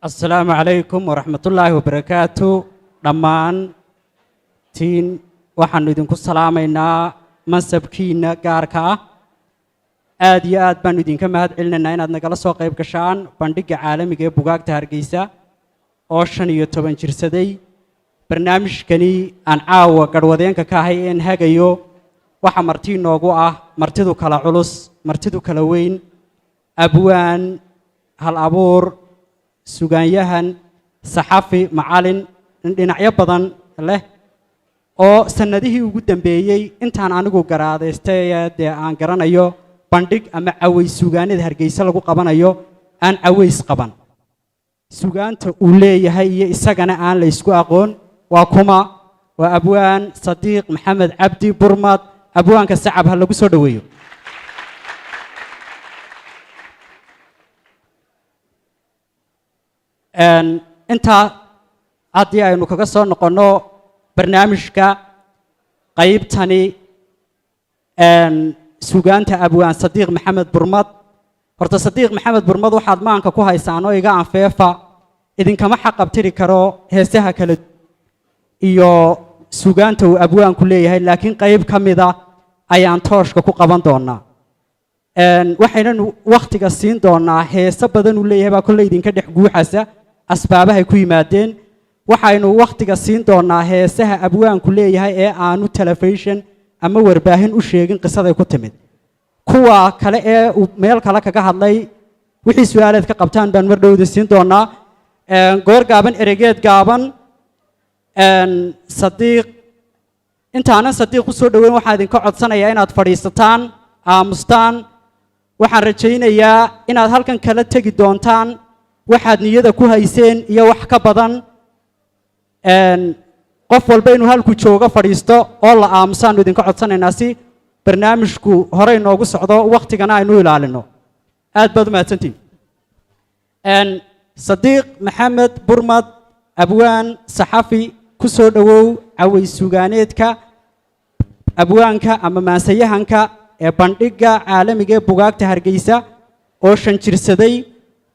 Asalaamu calaykum waraxmatullaahi wabarakaatu. Dhammaantiin waxaannu idinku salaamaynaa mansabkiinna gaarka ah. Aad iyo aad baanu idinka mahad celinaynaa inaad nagala soo qayb gashaan Bandhigga Caalamiga ee Bugaagta Hargeysa oo 15 jirsaday. Barnaamijkani aan caawa garhwadeenka ka ahay een hagayo waxaa marti inoogu ah, martidu kala culus, martidu kala weyn, abwaan, hal abuur, sugaanyahan, saxafi, macalin dhinacyo badan leh oo sannadihii ugu dambeeyey intaan anigu garaadaystay dee aan garanayo bandhig ama caways sugaanada Hargeysa lagu qabanayo aan caways qaban, sugaanta uu leeyahay iyo isagana aan la isku aqoon. Waa kuma? Waa Abwaan Sadiiq Maxamed Cabdi Burmad. Abwaanka sacab ha lagu soo dhoweeyo. Intaa haddii aynu kaga soo noqonno barnaamijka qaybtani sugaanta Abwaan Sadiiq Maxamed Burmad. Horta Sadiiq Maxamed Burmad waxaad maanka ku haysaan oo iga anfeefa, idinkama xaqabtiri karo heesaha kale iyo sugaanta uu abwaanku leeyahay, laakiin qayb ka mida ayaan tooshka ku qaban doonaa. Waxaynanu wakhtiga siin doonaa heese badan uu leeyahay baa kolley idinka dhex guuxasa asbaabahay ku yimaadeen. Waxaynu wakhtiga siin doonaa heesaha abwaanku leeyahay ee aanu telefishin ama warbaahin u sheegin qisaday ku timid. Kuwa kale ee uu meel kale kaga hadlay, wixii su-aaleed ka qabtaan baan mar dhowda siin doonaa. Goor gaaban, eregeed gaaban. Sadiiq, intaanan Sadiiq u soo dhoweyn, waxaan idinka codsanayaa inaad fadhiisataan, aamustaan. Waxaan rajaynayaa inaad halkan kala tegi doontaan waxaad niyada ku hayseen iyo wax ka badan. Qof walba inuu halku joogo fadhiisto oo la aamusaanu idinka codsanaynaa si barnaamijku horey noogu socdo, wakhtigana aynu ilaalino. Aad baad u mahadsantihin. Sadiiq Maxamed Burmad, abwaan, saxafi, ku soo dhowow caway sugaaneedka abwaanka ama maansayahanka ee Bandhigga Caalamiga ee Bugaagta Hargeysa oo 5 jirsaday,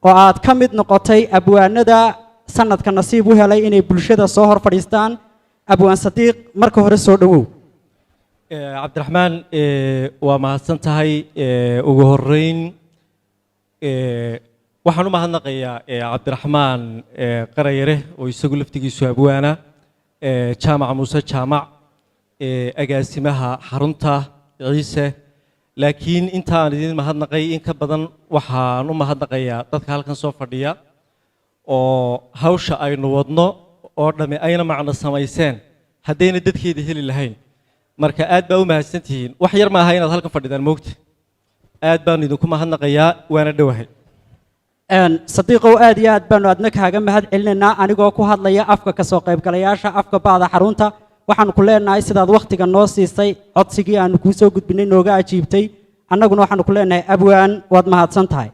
oo aad ka mid noqotay abwaanada sanadka nasiib u helay inay bulshada soo hor fadhiistaan. Abwaan Sadiiq, marka hore soo dhowow. Cabdiraxmaan, waa mahadsan tahay. Ugu horeyn waxaan u mahadnaqayaa Cabdiraxmaan Qarayare oo isagu laftigiisu abwaana, Jaamaca Muuse Jaamac, agaasimaha xarunta Ciise. Laakiin inta aan idin mahadnaqay in ka badan waxaan u mahadnaqayaa dadka halkan soo fadhiya oo hawsha aynu wadno oo dhamme ayna macno samayseen haddayna dadkeeda heli lahayn. Marka aad baa u mahadsantihiin. Wax yar maaha inaad halkan fadhidaan, moogta. Aad baan idinku mahadnaqayaa, waana dhowahay. Sadiiqow, aad iyo aad baanu adna kaaga mahad celinaynaa. Anigoo ku hadlaya afka kasoo qaybgalayaasha, afka baada xarunta, waxaanu ku leenahay sidaad wakhtiga noo siisay, codsigii aanu kuu soo gudbinay nooga ajiibtay, annaguna waxaanu ku leenahay abwaan, waad mahadsan tahay.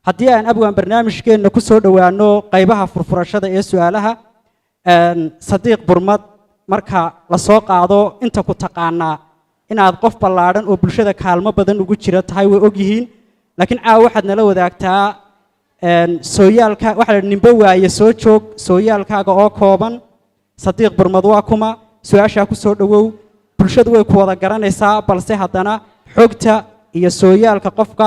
Haddii aan abwaan barnaamijkeenna ku soo dhowaano qaybaha furfurashada ee su-aalaha, Sadiiq Burmad marka la soo qaado, inta ku taqaanaa inaad qof ballaadhan oo bulshada kaalmo badan ugu jira tahay way og yihiin, laakiin caawa waxaad nala wadaagtaa sooyaalka. Waxaa la nimbo waaye soo joog, sooyaalkaaga oo kooban. Sadiiq Burmad waa kuma? Su-aashaa ku soo dhowow. Bulshadu way ku wada garanaysaa, balse haddana xogta iyo sooyaalka qofka.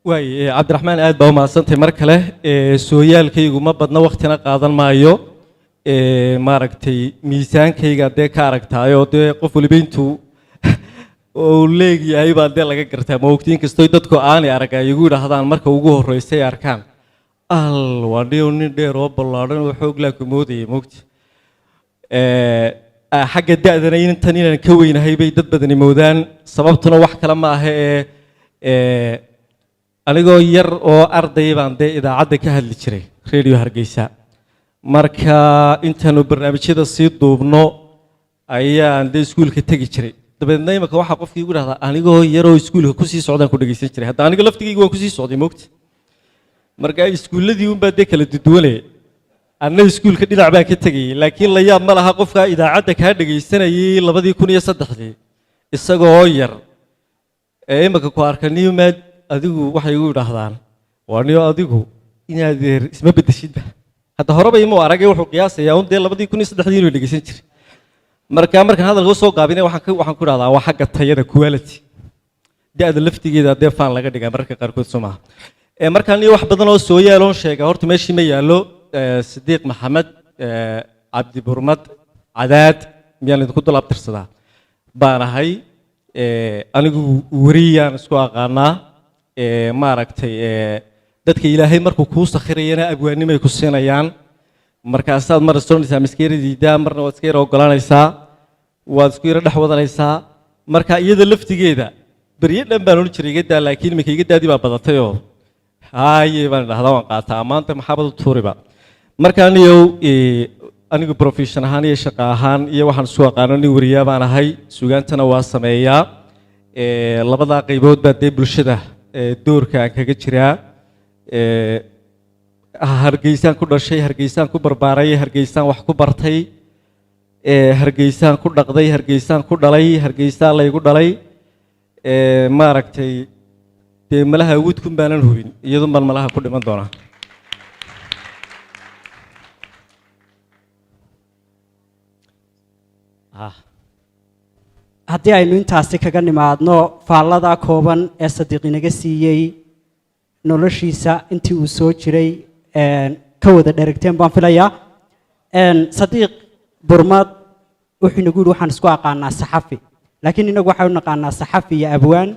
Waay Cabdiraxmaan, aad baa u mahadsantahay mar kale. Sooyaalkaygu ma badna, waktina qaadan maayo. Maaragtay, miisaankayga dee ka aragtaayoo dee qof waliba intuu uu leegyahay baa dee laga gartaa, ma ogti? Inkastoo dadku aanay arag ay igu yidhaahdaan marka ugu horreysay arkaan, "Al waa dhiyo nin dheer oo ballaadhan oo xoog laa ku moodayay," mogti. Xagga da'dana intan inaan ka weynahay bay dad badani moodaan. Sababtuna wax kale ma aha ee anigoo yar oo arday baan dee idaacadda ka hadli jiray, Radio Hargeysa. Marka intaanu barnaamijyada sii duubno ayaan dee iskuulka tegi jiray. Dabeedna imika waxaa qofkii igu dhahdaa, "Anigoo yaroo iskuulka kusii socdaan ku dhegeysan jiray." Hadda aniga laftigayga waan kusii socday, mogta. Marka iskuulladii unbaa dee kala duduwanaya, anna iskuulka dhinac baan ka tegayay. Laakiin la yaab ma laha qofka idaacadda kaa dhegaysanayay 2003-dii isagoo yar ee imika ku arka, "Niyo maad adigu," waxay igu idhaahdaan, "Waa niyo adigu Inaad isma bedeshidba. Hadda horeba imuu aragay, wuxuu qiyaasayaa un dee 2003-dii inuu dhegeysan jiray. Marka markaan hadalka usoo gaabinay, waxaan ku dhahdaa waa xagga tayada, quality. Da-da laftigeeda dee faan laga dhigaa mararka qaarkood, soo maaha? Markaan iyo wax badan oo soo yaaloon sheega horta meeshii ma yaallo. Sidiiq Maxamed Cabdi Burmad Cadaad miyaan idinku dul abtirsadaa baan ahay. Anigu weriyaan isku aqaanaa. Maaragtay, dadka Ilaahay markuu kuu sakhirayana abwaannimay ku siinayaan. Markaasaad mar soonaysaa miska yara diidaa, marna waad iska yara ogolanaysaa, waad isku yara dhex wadanaysaa. Marka iyada laftigeeda beryo dhan baan odhan jiray iga daa, laakiin iminka iga daadii baa badatayoo haye baan idhahdaa, waan qaataa maanta, maxaabad u tuuriba. Marka aniyow anigu profession ahaan iyo shaqo ahaan iyo waxaan isku aqaano nin weriyaa baan ahay, sugaantana waa sameeyaa. Labadaa qaybood baa dee bulshada doorka aan kaga jiraa. Hargeysaan ku dhashay, Hargeysaan ku barbaaray, Hargeysaan wax ku bartay, Hargeysaan ku dhaqday, Hargeysaan ku dhalay, Hargeysaan laygu dhalay. Maaragtay, dee malaha awoodkun baanan hubin, iyadun baan malaha ku dhiman doonaa. Haddii aynu intaasi kaga nimaadno faallada kooban ee Sadiiq inaga siiyey noloshiisa intii uu soo jiray, ka wada dheragteen baan filayaa. Sadiiq Burmad wuxuu inagu yidhi waxaan isku aqaanaa saxafi, laakiin inagu waxaynu naqaanaa saxafi iyo abwaan.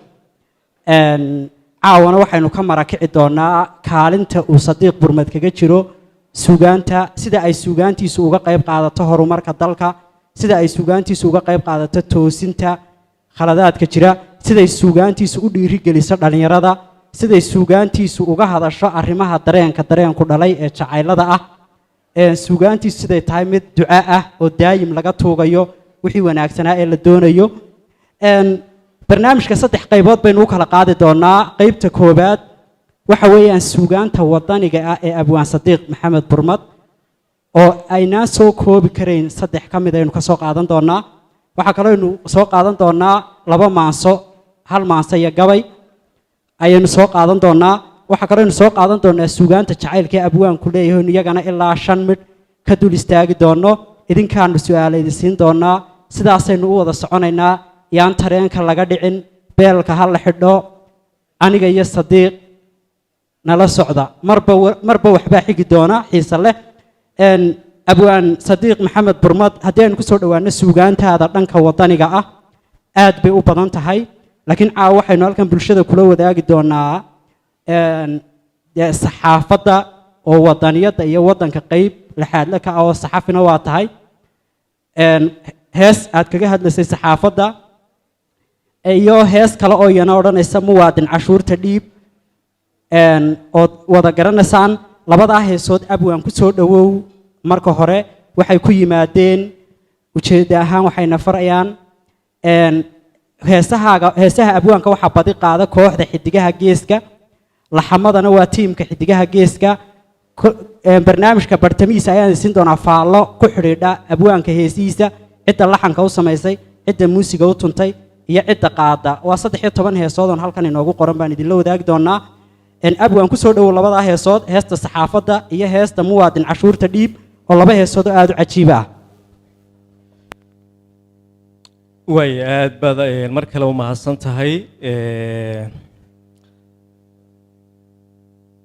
Caawana waxaynu ka marakici doonaa kaalinta uu Sadiiq Burmad kaga jiro suugaanta, sida ay suugaantiisu uga qayb qaadato horumarka dalka, sida ay suugaantiisu uga qayb qaadato toosinta khaladaadka jira, siday suugaantiisu u dhiirigeliso dhallinyarada, siday suugaantiisu uga hadasho arrimaha dareenka dareenku dhalay ee jacaylada ah, suugaantiisu siday tahay mid duca ah oo daayim laga tuugayo wixii wanaagsanaa ee la doonayo. Barnaamijka saddex qaybood baynu u kala qaadi doonaa. Qaybta koowaad waxa weeyaan suugaanta wadaniga ah ee abwaan Sadiiq Maxamed Burmad oo aynaan soo koobi karayn, saddex ka mid aynu ka soo qaadan doonaa. Waxaa kaloo aynu soo qaadan doonaa laba maanso, hal maanso iyo gabay ayaynu soo qaadan doonaa. Waxaa kaloo aynu soo qaadan doonaa suugaanta jacaylka ee abwaanku leeyahay, iyagana ilaa 5 midh ka dul istaagi doono. Idinkaanu su-aala idin siin doonaa. Sidaasaynu u wada soconaynaa. Yaan tareenka laga dhicin, beelka ha la xidho. Aniga iyo Sadiiq nala socda, marba waxbaa xigi doona xiise leh. Abwaan Sadiiq Maxamed Burmad, haddii aynu kusoo dhowaano suugaantaada dhanka wadaniga ah, aad bay u badan tahay, laakiin caawa waxaynu halkan bulshada kula wadaagi doonaa dee saxaafadda oo wadaniyadda iyo waddanka qeyb laxaadle ka ah, oo saxafina waa tahay. Hees aad kaga hadlaysay saxaafadda iyo hees kale oo iyana odhanaysa muwaadin cashuurta dhiib, ood wada garanaysaan. Labadaa heesood, abwaan, ku soo dhowow. Marka hore waxay ku yimaadeen ujeedda ahaan waxayna farayaan heesahaaga. Heesaha abwaanka waxaa badi qaada kooxda Xidigaha Geeska, laxamadana waa tiimka Xidigaha Geeska. Barnaamijka bartamihiisa ayaan siin doonaa faallo ku xidhiidha abwaanka heesihiisa, cidda laxanka u samaysay, cidda muusiga u tuntay iyo cidda qaada. Waa 13 heesood oon halkan inoogu qoran baan idinla wadaagi doonaa. Abwaan, kusoo dhowow labadaa heesood, heesta saxaafadda iyo heesta muwaadin cashuurta dhiib, oo laba heesood oo aada u cajiib ah. Way aad baad mar kale u mahadsan tahay.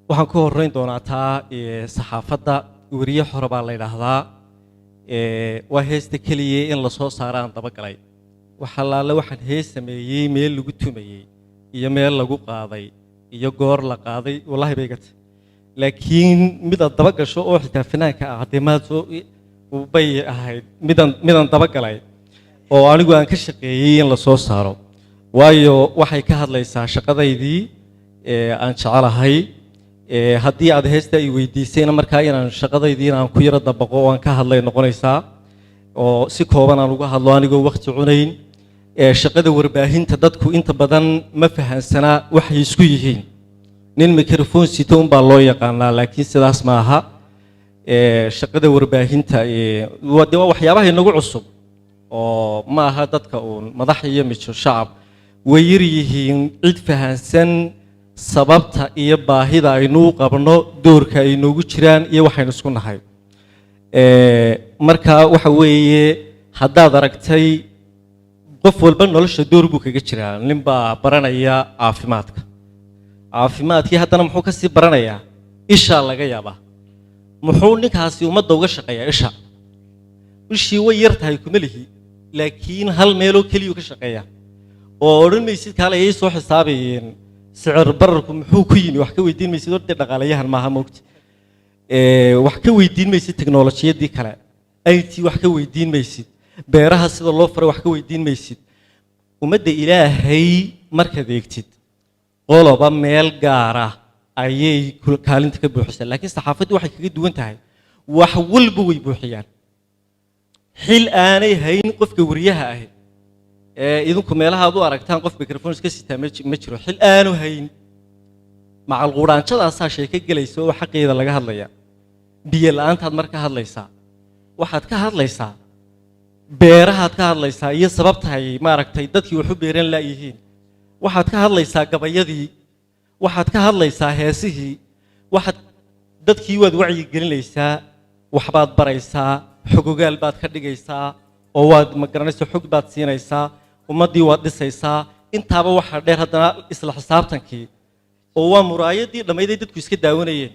Waxaan ku horreyn doonaa taa saxaafadda. Weriye xore baa la yidhaahdaa. Waa heesta keliya in lasoo saara aan dabagalay. Wax allaale waxaan hees sameeyey, meel lagu tumayey iyo meel lagu qaaday iyo goor la qaaday, wallahi bay iga tahay. Laakiin midaad daba gasho oo xitaa fanaanka ah haddee maad soo bay ahayd midaan dabagalay oo anigu aan ka shaqeeyey in la soo saaro, waayo waxay ka hadlaysaa shaqadaydii ee aan jecelahay. Haddii aad heesta ay weydiisayna, markaa inaan shaqadaydii inaan ku yaro dabaqo oo aan ka hadlay noqonaysaa, oo si kooban aan uga hadlo anigoo waqti cunayn. Shaqada warbaahinta dadku inta badan ma fahansanaa waxay isku yihiin. Nin microphone sito unbaa loo yaqaanaa, laakiin sidaas ma aha. Shaqada warbaahinta waa dee waa waxyaabaha inagu cusub, oo ma aha dadka uun madax iyo mijo shacab way yar yihiin cid fahansan. Sababta iyo baahida aynu u qabno, doorka ay noogu jiraan iyo waxaynu isku nahay. Marka waxa weeye, haddaad aragtay, qof walba nolosha door buu kaga jiraa. Nin baa baranaya caafimaadka, caafimaadkii haddana muxuu kasii baranayaa? Ishaa laga yaabaa. Muxuu ninkaasi ummadda uga shaqeeyaa? Isha. Ishii way yar tahay, kuma lihi, laakiin hal meeloo keliyuu ka shaqeeyaa oo odhan maysid kaale ayay soo xisaabayeen sicir bararku muxuu ku yimi. Wax ka weydiin maysid horta, dhaqaalayahan maaha moogta. Wax ka weydiin maysid teknolojiyadii kale, IT wax ka weydiin maysid, beeraha sida loo faray wax ka weydiin maysid. Ummadda Ilaahay markaad eegtid, qoloba meel gaara ayay kaalinta ka buuxisaa, laakiin saxaafaddu waxay kaga duwan tahay wax walba way buuxiyaan. Xil aanay hayn qofka wariyaha ahi ee idinku meelaha aad u aragtaan qof microphone iska sitaa ma jiro. Xil aanu hayn macal quraanjadaasaa sheeko gelaysa oo xaqeeda laga hadlaya. Biyo la'aantaad marka hadlaysaa, waxaad ka hadlaysaa beerahaad ka hadlaysaa iyo sababtahay maaragtay dadkii wax u beeran laayihiin. Waxaad ka hadlaysaa gabayadii, waxaad ka hadlaysaa heesihii, waxaad dadkii waad wacyi gelinaysaa, waxbaad baraysaa, xogogaal baad ka dhigaysaa oo waad ma garanaysaa, xog baad siinaysaa, ummaddii waad dhisaysaa. Intaaba waxaa dheer haddana isla xisaabtankii, oo waa muraayadii dhammayday dadku iska daawanayeen.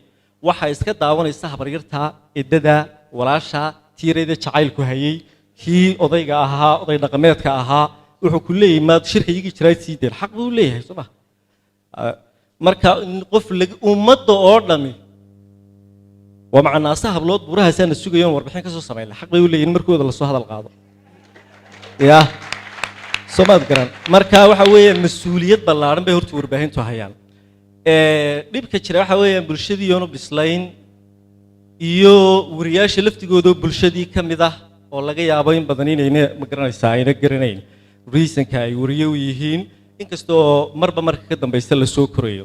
Waxaa iska daawanaysa habaryarta, eddada, walaasha, tiirayda jacaylku hayay, kii odayga ahaa, oday dhaqameedka ahaa. Wuxuu ku leeyahay, "Maad shirka iyagii jiraad sii deen?" Xaq buu leeyahay, soo ma? Marka qof ummadda oo dhami waa macnaasa hablood buurahaasaana sugayoon warbixin ka soo samayna. Xaq bay u leeyihin markooda lasoo hadal qaado, ya soo maad garan? Marka waxa weeyaan mas-uuliyad ballaaran bay horta warbaahintu hayaan. Dhibka jira waxa weeyaan bulshadii oonu bislayn iyo wariyaasha laftigoodoo bulshadii ka mid ah oo laga yaabo in badan inayna ma garanaysaa, ayna garanayn reasonka ay wariye u yihiin, inkastoo marba marka ka dambaysa lasoo korayo.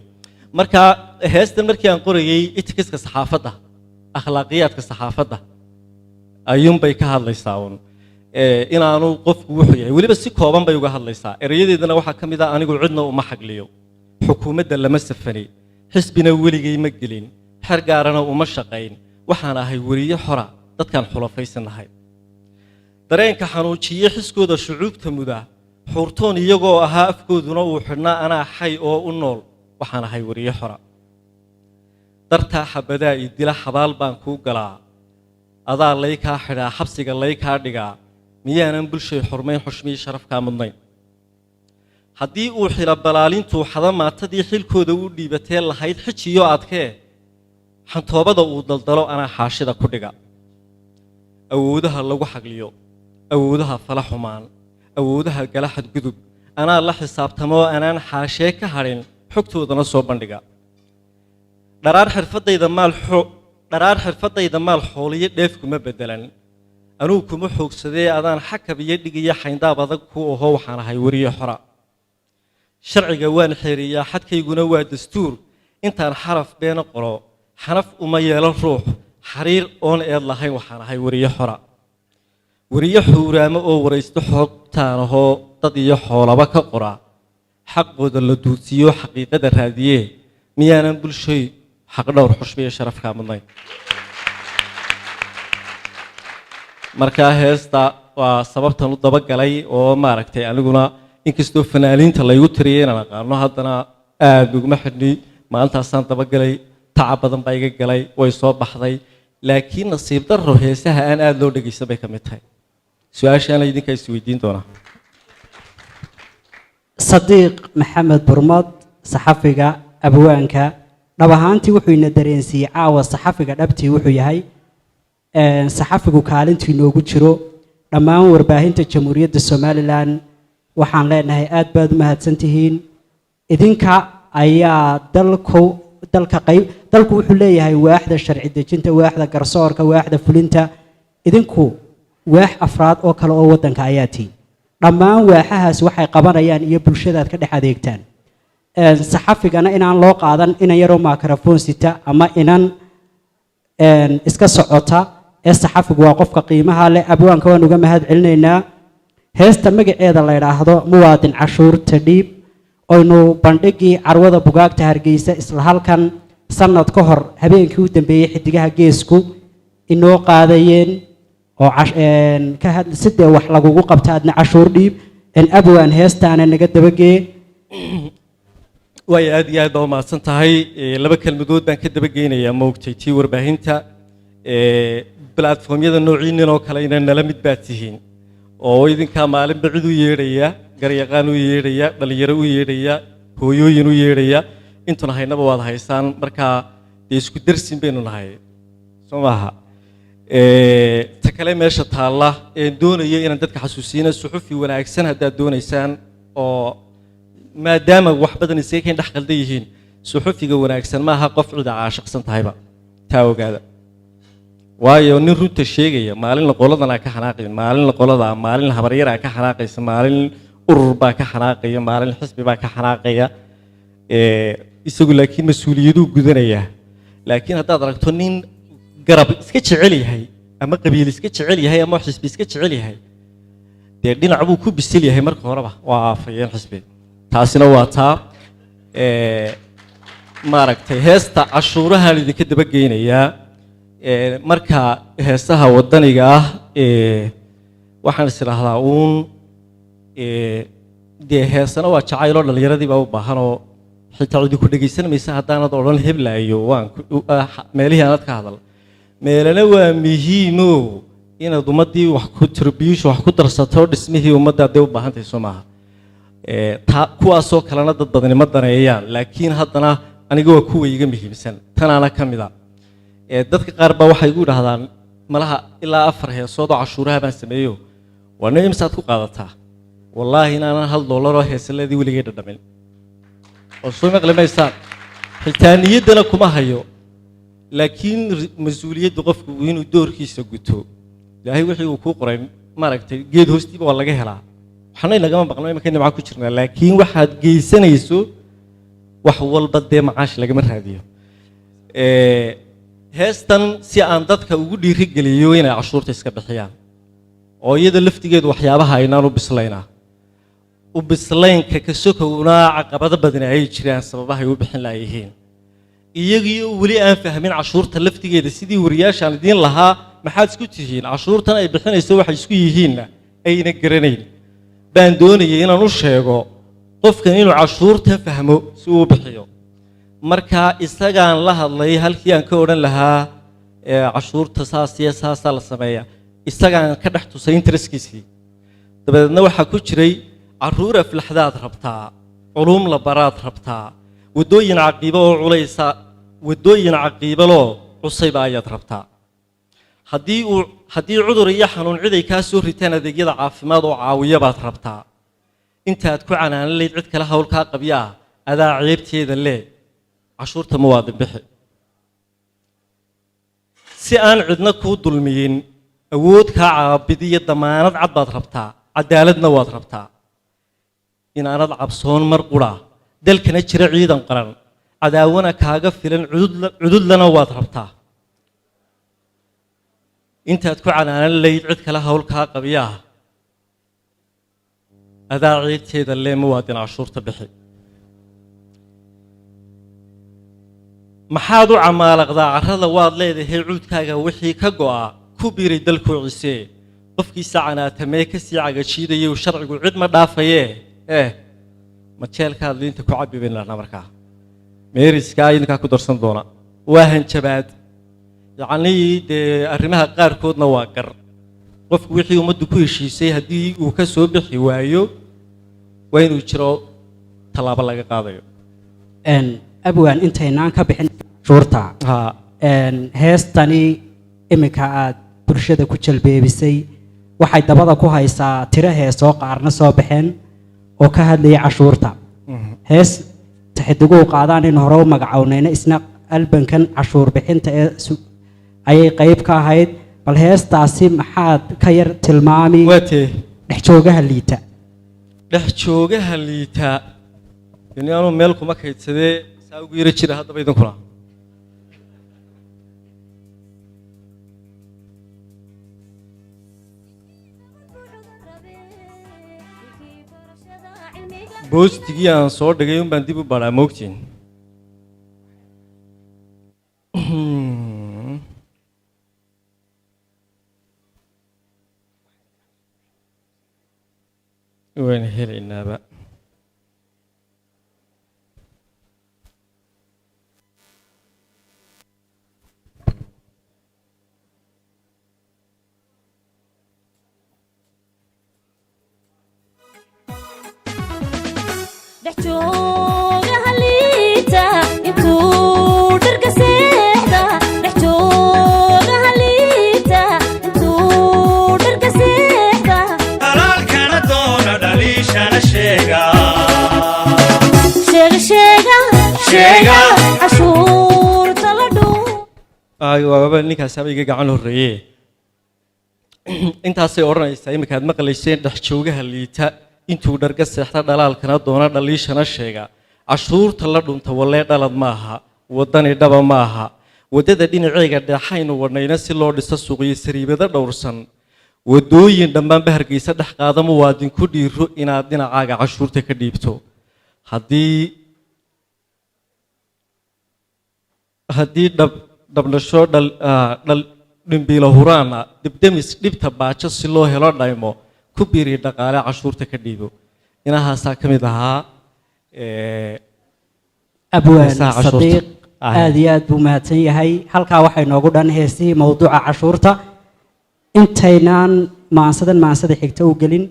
Marka heestan markii aan qorayay, ethicska saxaafadda, akhlaaqiyaadka saxaafadda ayuunbay ka hadlaysaa uun. Inaanu qofku wuxuu yahay weliba si kooban bay uga hadlaysaa. Erayadeedana waxaa ka mid ah: "Anigu cidna uma xagliyo, xukuumadda lama safani, xisbina weligay ma gelin, xer gaarana uma shaqayn. Waxaan ahay weriye xora, dadkaan xulafaysanahay, dareenka xanuujiye, xiskooda shucuubta muda, xuurtoon iyagoo ahaa afkooduna uu xidhnaa, anaa xay oo u nool. Waxaan ahay weriye xora. Dartaa xabadaa i dila, xabaal baan kuu galaa, adaa lay kaa xidhaa, xabsiga lay kaa dhigaa, miyaanan bulshay xurmayn, xushmiyi sharaf kaa mudnayn? Haddii uu xila balaalintuu xada maatadii xilkooda u dhiibatee lahayd xijiyo adkee, xantoobada uu daldalo, anaa xaashida ku dhiga. Awoodaha lagu xagliyo, awoodaha fala xumaan, awoodaha gala xadgudub, anaa la xisaabtamoo anaan xaashee ka hadhin, xogtoodana soo bandhiga. Dharaar xirfadayda maal xooliyo dheef kuma beddelan, anugu kuma xoogsadee, adaan xakab iyo dhig iyo xayndaab adag ku aho. Waxaan ahay weriye xora, sharciga waan xeeriyaa, xadkayguna waa dastuur. Intaan xaraf beena qoro, xanaf uma yeelo ruux xariir oon eed lahayn. Waxaan ahay weriye xora, weriye xuuraamo oo waraysto xogtaan ahoo dad iyo xoolaba ka qora, xaqooda la duudsiiyo, xaqiiqada raadiyee, miyaanan bulshoy xaqdhowr, xushmiyo sharaf kaa mudnayn?" Markaa heesta waa sababtan u dabagalay oo maaragtay aniguna inkastoo fanaaniinta laygu tiriyay inaan aqaano, haddana aada uguma xidhni. Maalintaasaan dabagalay, tacab badan baa iga galay, way soo baxday, laakiin nasiib darro heesaha aan aada loo dhegeysan bay ka mid tahay. Su-aashaana idinkaa isweydiin doonaa. Sadiiq Maxamed Burmad, saxafiga abwaanka, dhab ahaantii wuxuu ina dareensiiyey caawa saxafiga dhabtii wuxuu yahay, saxafigu kaalintuu inoogu jiro. Dhammaan warbaahinta Jamhuuriyadda Somaliland waxaan leenahay aad baad u mahadsan tihiin. Idinka ayaa dalku dalka qayb. Dalku wuxuu leeyahay waaxda sharci dejinta, waaxda garsoorka, waaxda fulinta. Idinku waax afraad oo kale oo waddanka ayaa tihiin. Dhammaan waaxahaas waxay qabanayaan iyo bulshadaad ka dhex adeegtaan. Saxafigana inaan loo qaadan inan yaroo microphone sita ama inan iska socota ee saxafigu waa qofka qiimaha leh. Abwaanka waan uga mahad celinaynaa. Heesta magaceeda la yidhaahdo Muwaadin Cashuurta Dhiib. Oynu bandhigii carwada bugaagta Hargeysa isla halkan sanad ka hor habeenkii u dambeeyey Xidigaha Geesku inoo qaadayeen oo ka hadl sidee wax lagugu qabta adna cashuur dhiib. Abwaan, heestaana naga dabagee. Waayo, aad iyo aad baa umahadsan tahay. Laba kelmadood baan ka dabageynayaa. Maogtay tii warbaahinta platformyada noociinin oo kale ina nala mid baad tihiin, oo idinkaa maalinba cid u yeedhaya, garyaqaan u yeedhaya, dhallinyaro u yeedhaya, hooyooyin u yeedhaya. Intuna haynaba waad haysaan. Markaa dee isku darsin baynu nahay, soo maaha? Ta kale meesha taalla een doonayo inaan dadka xasuusiina, suxufi wanaagsan haddaad doonaysaan, oo maadaama wax badan isaga kayn dhex qaldan yihiin, suxufiga wanaagsan maaha qof cida caashiqsan tahayba, taa ogaada. Waayo, nin runta sheegaya maalinna qoladanaa ka xanaaqaya, maalinna qoladaa, maalin habaryaraa ka xanaaqaysa, maalin urur baa ka xanaaqaya, maalin xisbi baa ka xanaaqaya. Isagu laakiin mas-uuliyaduu gudanayaa. Laakiin haddaad aragto nin garab iska jecel yahay ama qabiil iska jecel yahay ama xisbi iska jecel yahay, dee dhinac buu ku bisil yahay marka horeba, waa aafayeen xisbi. Taasina waa taa. Maaragtay, heesta cashuurahaan idinka dabageynayaa. Marka heesaha waddaniga ah, waxaan is idhaahdaa uun, dee heesana waa jacayloo dhallinyaradii baa u baahan, oo xitaa cidi ku dhegaysan maysa haddaanad odhan heblaayo waan meelihii aanad ka hadal. Meelana waa muhiimo inaad ummaddii wax contribution, wax ku darsato dhismihii ummadda dee u baahan tahay, soo maaha? Taa kuwaasoo kalena dad badani ma daneeyaan, laakiin haddana aniga waa kuwa iga muhiimsan, tanaana ka mid a. Dadka qaar baa waxay igu idhahdaan, malaha ilaa 4 heesood oo cashuuraha baan sameeyo, waa nin imsaad ku qaadataa? Wallaahi inaanan $1 oo heesaleedii weligay dhadhamin, oo soo maqli maysaan, xitaa niyaddana kuma hayo. Laakiin mas-uuliyadda qofku inuu doorkiisa guto, Ilaahay wixii uu kuu qoray, maaragtay, geed hoostiiba waa laga helaa. Waxna inagama maqno, imanka nimca ku jirnaa, laakiin waxaad geysanayso wax walba dee macaash lagama raadiyo. Heestan si aan dadka ugu dhiirigeliyo inay cashuurta iska bixiyaan, oo iyada laftigeedu waxyaabaha aynaan u bislaynaa, u bislaynka ka sokowna caqabado badani ay jiraan sababahay u bixin laayihiin, iyagiyo weli aan fahmin cashuurta laftigeeda, sidii wariyaashaan idiin lahaa maxaad isku tihiin, cashuurtan ay bixinayso waxay isku yihiinna ayna garanayn, baan doonayay inaan u sheego qofkan inuu cashuurtan fahmo si uu u bixiyo. Marka isagaan la hadlay, halkii aan ka odhan lahaa cashuurta saas iyo saasaa la sameeyaa, isagaan ka dhex tusay interestkiisii. Dabadeedna waxaa ku jiray: carruur aflaxdaad rabtaa, culuum la baraad rabtaa, waddooyin caqiibo oo culaysa, waddooyin caqiibaloo cusayba ayaad rabtaa, haddii cudur iyo xanuun cid ay kaa soo ritaan, adeegyada caafimaad oo caawiya baad rabtaa, intaad ku canaanan layd cid kale hawl kaa qabya ah, adaa ceebteeda lee, cashuurta muwaadin bixi. Si aan cidna kuu dulmiyin, awood kaa caabidiyo damaanad cad baad rabtaa, cadaaladna waad rabtaa, inaanad cabsoon mar qura, dalkana jira ciidan qaran, cadaawana kaaga filan, cududlana waad rabtaa, intaad ku canaanan layd cid kale hawl kaa qabyaa, adaa ceebteeda lee, muwaadin cashuurta bixi. Maxaad u camaalaqdaa carrada waad leedahay, cuudkaaga wixii ka go'a ku biiray dalkuu cisee, qofkiisa canaatamee ka sii cagajiidayow, sharcigu cid ma dhaafayee, ma jeelkaad liinta ku cabbi baynu dhahnaa. Markaa meeriskaa idinkaa ku darsan doona waa hanjabaad, yacnii dee arrimaha qaarkoodna waa gar. Qofku wixii ummaddu ku heshiisay haddii uu ka soo bixi waayo, waa inuu jiro tallaabo laga qaadayo. Abwaan, intaynaan ka bixin cashuurta, heestani iminka aad bulshada ku jalbeebisay waxay dabada ku haysaa tiro heesoo qaarna soo baxeen oo ka hadlaya cashuurta. Hees Xidiguhu qaadaan in hore u magacownayna isna albankan cashuur bixinta ee ayay qayb ka ahayd. Bal heestaasi maxaad ka yar tilmaami? Waa tee? Dhex joogaha liita. Dhex joogaha liita yani anuu meel kuma kaydsadee, saa ugu yaro jira haddaba idinkuna. Post-igii aan soo dhigay un baan dib u baraa, moogtiin. Wayna helaynaaba. Dhex jooga haliita intuu dharka seexda, dhex jooga haliita intuu dharka seexda. Dalaalkana doona, dhaliishana sheega. Sheega, sheega. Sheega. Cashuurta la dhuu. Ay, waaba ninkaas aba iga gacan horreeye. Intaasay odhanaysaa iminka aad maqlayseen: dhex joogaha liita intuu dharga seexda, dhalaalkana doona, dhaliishana sheega, cashuurta la dhunta, wallee dhalad maaha, waddani dhaba maaha. Waddada dhinaceega dheexaynu wadhnayna si loo dhiso suuqyo, sariibado dhowrsan, waddooyin dhammaanba Hargeysa dhex qaada. Muwaadin, ku dhiiro inaad dhinacaaga cashuurta ka dhiibto. Haddii dhab dhabnasho dhal dhal dhimbiilo huraana, dibdemis dhibta baajo, si loo helo dhaymo, ku biiri dhaqaale, cashuurta ka dhiibo. Inahaasaa ka mid ahaa Abwaan heesaha cashuurta. Sadiiq aad iyo aad buu mahadsan yahay. Halkaa waxay noogu dhan heesihii mowduuca cashuurta. Intaynaan maansadan maansada xigta u gelin,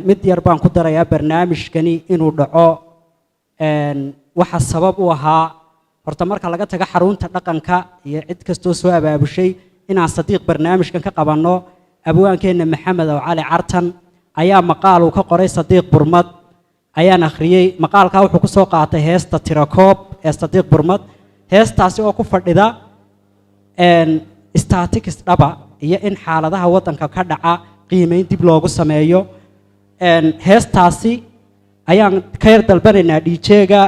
mid yar baan ku darayaa. Barnaamijkani inuu dhaco waxa sabab u ahaa, horta marka laga tago xarunta dhaqanka iyo cid kastoo soo abaabushay inaan Sadiiq barnaamijkan ka qabanno, abwaankeenna Maxamed Ow Cali Cartan ayaa maqaal uu ka qoray Sadiiq Burmad ayaan akhriyey. Maqaalkaa wuxuu ku soo qaatay heesta Tirakoob ee Sadiiq Burmad, heestaasi oo ku fadhida statistics dhaba iyo in xaaladaha waddanka ka dhaca qiimeyn dib loogu sameeyo. Heestaasi ayaan ka yar dalbanaynaa DJ-ga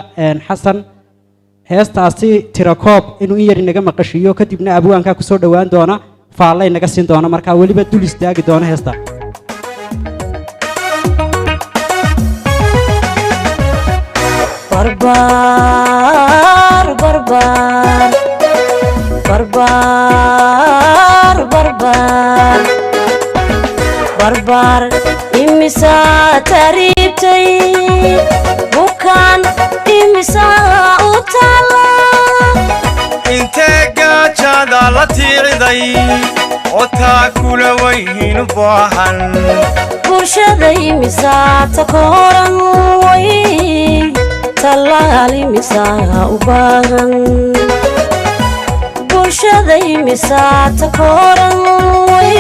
Xasan, heestaasi Tirakoob inuu in yar inaga maqashiiyo, kadibna abwaankaa kusoo dhowaan doona, faallay naga siin doona, markaa weliba dul istaagi doona heesta. Barbaar, barbaar, barbaar, barbaar, barbaar, imisaa tariibtay bukaan, imisaa u taala? Intee gaajada la tiiciday oo taa kula weynu baahan? Bulshada imisaa takooran way, tallaal imisaa u baahan? Bulshada imisaa takooran way,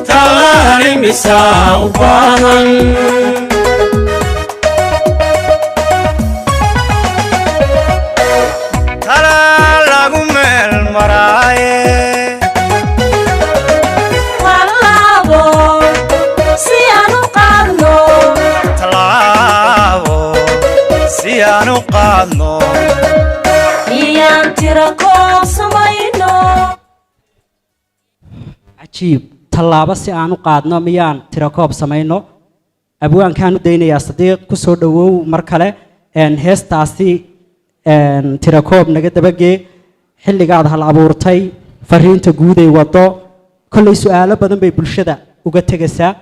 tallaal imisaa u baahan? Talaa lagu meel maraaye. Tallaabo si aan u qaadno. Tallaabo si aan u qaadno. Iyaan tira koob samayno. Cajiib! Tallaabo si aan u qaadno miyaan tirakoob samayno? Abwaankaan u daynayaa. Sadiiq, ku soo dhowow mar kale. Heestaasi Tirakoob naga dabagee, xilligaad hal abuurtay, fariinta guud ay waddo, kolley su-aalo badan bay bulshada uga tegaysaa.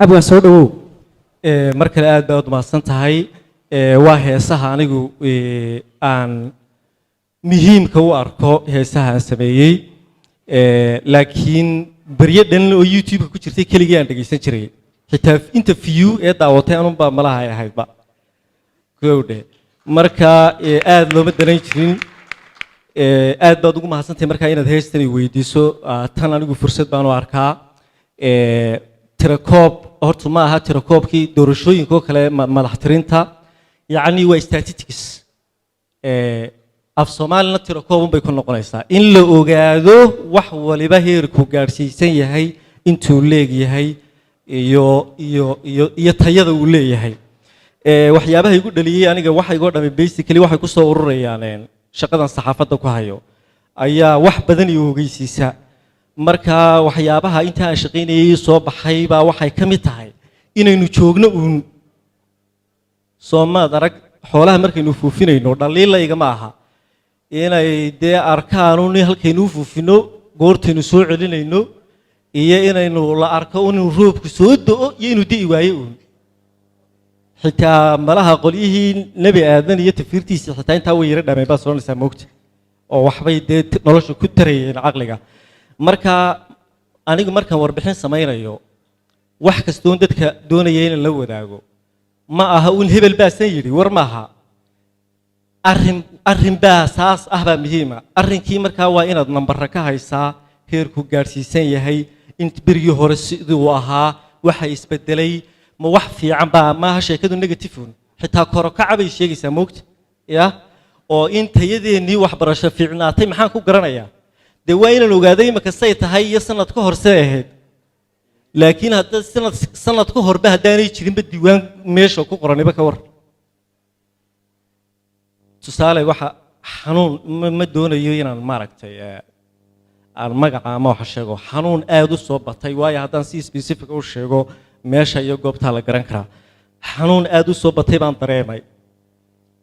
Abwaan, soo dhowow. Mar kale aad baad umahadsan tahay. Waa heesaha anigu aan muhiimka u arko heesaha aan sameeyey. Laakiin beryo dhan oo YouTube-ka ku jirtay keligii aan dhegeysan jiray, xitaa inta view ee daawatay anunbaa malaha ay ahaydba gowdhe. Marka aad looma danayn jirin. Aad baad ugu mahadsantahay markaa inaad heestan i weydiiso. Tan anigu fursad baan u arkaa. Tirakoob horta ma aha tirakoobkii doorashooyinka oo kale, madax tirinta, yacni waa statistics. Af Soomaalina tirakoobun bay ku noqonaysaa, in la ogaado wax waliba heerku gaadhsiisan yahay, intuu leegyahay iyo tayada uu leeyahay. Waxyaabaha igu dhaliyey aniga waxa igoo dhamay basically waxay ku soo ururayaan shaqadan saxaafadda ku hayo ayaa wax badan i ogeysiisa. Marka waxyaabaha inta aan shaqaynayay soo baxay baa waxay ka mid tahay inaynu joogno uun. Soomaad arag xoolaha markaynu fuufinayno, dhaliila igama aha inay dee arkaan un halkaynu u fuufino, goortaynu soo celinayno, iyo inaynu la arko inuu roobku soo do-o iyo inuu di'i waayo uun. Xitaa malaha qolyihii Nebi Aadan iyo tafiirtiisa xitaa intaa way yara dhameen baad soconaysaa, moogta, oo waxbay dee nolosha ku tarayeen caqliga. Marka anigu markaan warbixin samaynayo, wax kastoon dadka doonaya inaan la wadaago ma aha uun hebel baasan yidhi, war maaha. Arrin arrin baa saas ah baa muhiima. Arrinkii markaa waa inaad nambara ka haysaa, heerku gaadhsiisan yahay, in berigii hore siduu ahaa, waxa isbedelay, ma wax fiican baa. Maaha sheekadu negative un, xitaa korokaca bay sheegaysaa, moogta ya, oo in tayadeennii waxbarasho fiicnaatay. Maxaan ku garanayaa? Dee waa inaan ogaaday imika say tahay iyo sanad ka hor say ahayd. Laakiin hadda sanad ka horba haddaanay jirinba diiwaan meesha ku qoraniba, ka war. Tusaale, waxa xanuun ma doonayo inaan maaragtay aan magaca ama waxa sheego, xanuun aada u soo batay, waayo haddaan si specific u sheego meesha iyo goobtaa la garan karaa. Xanuun aada u soo batay baan dareemay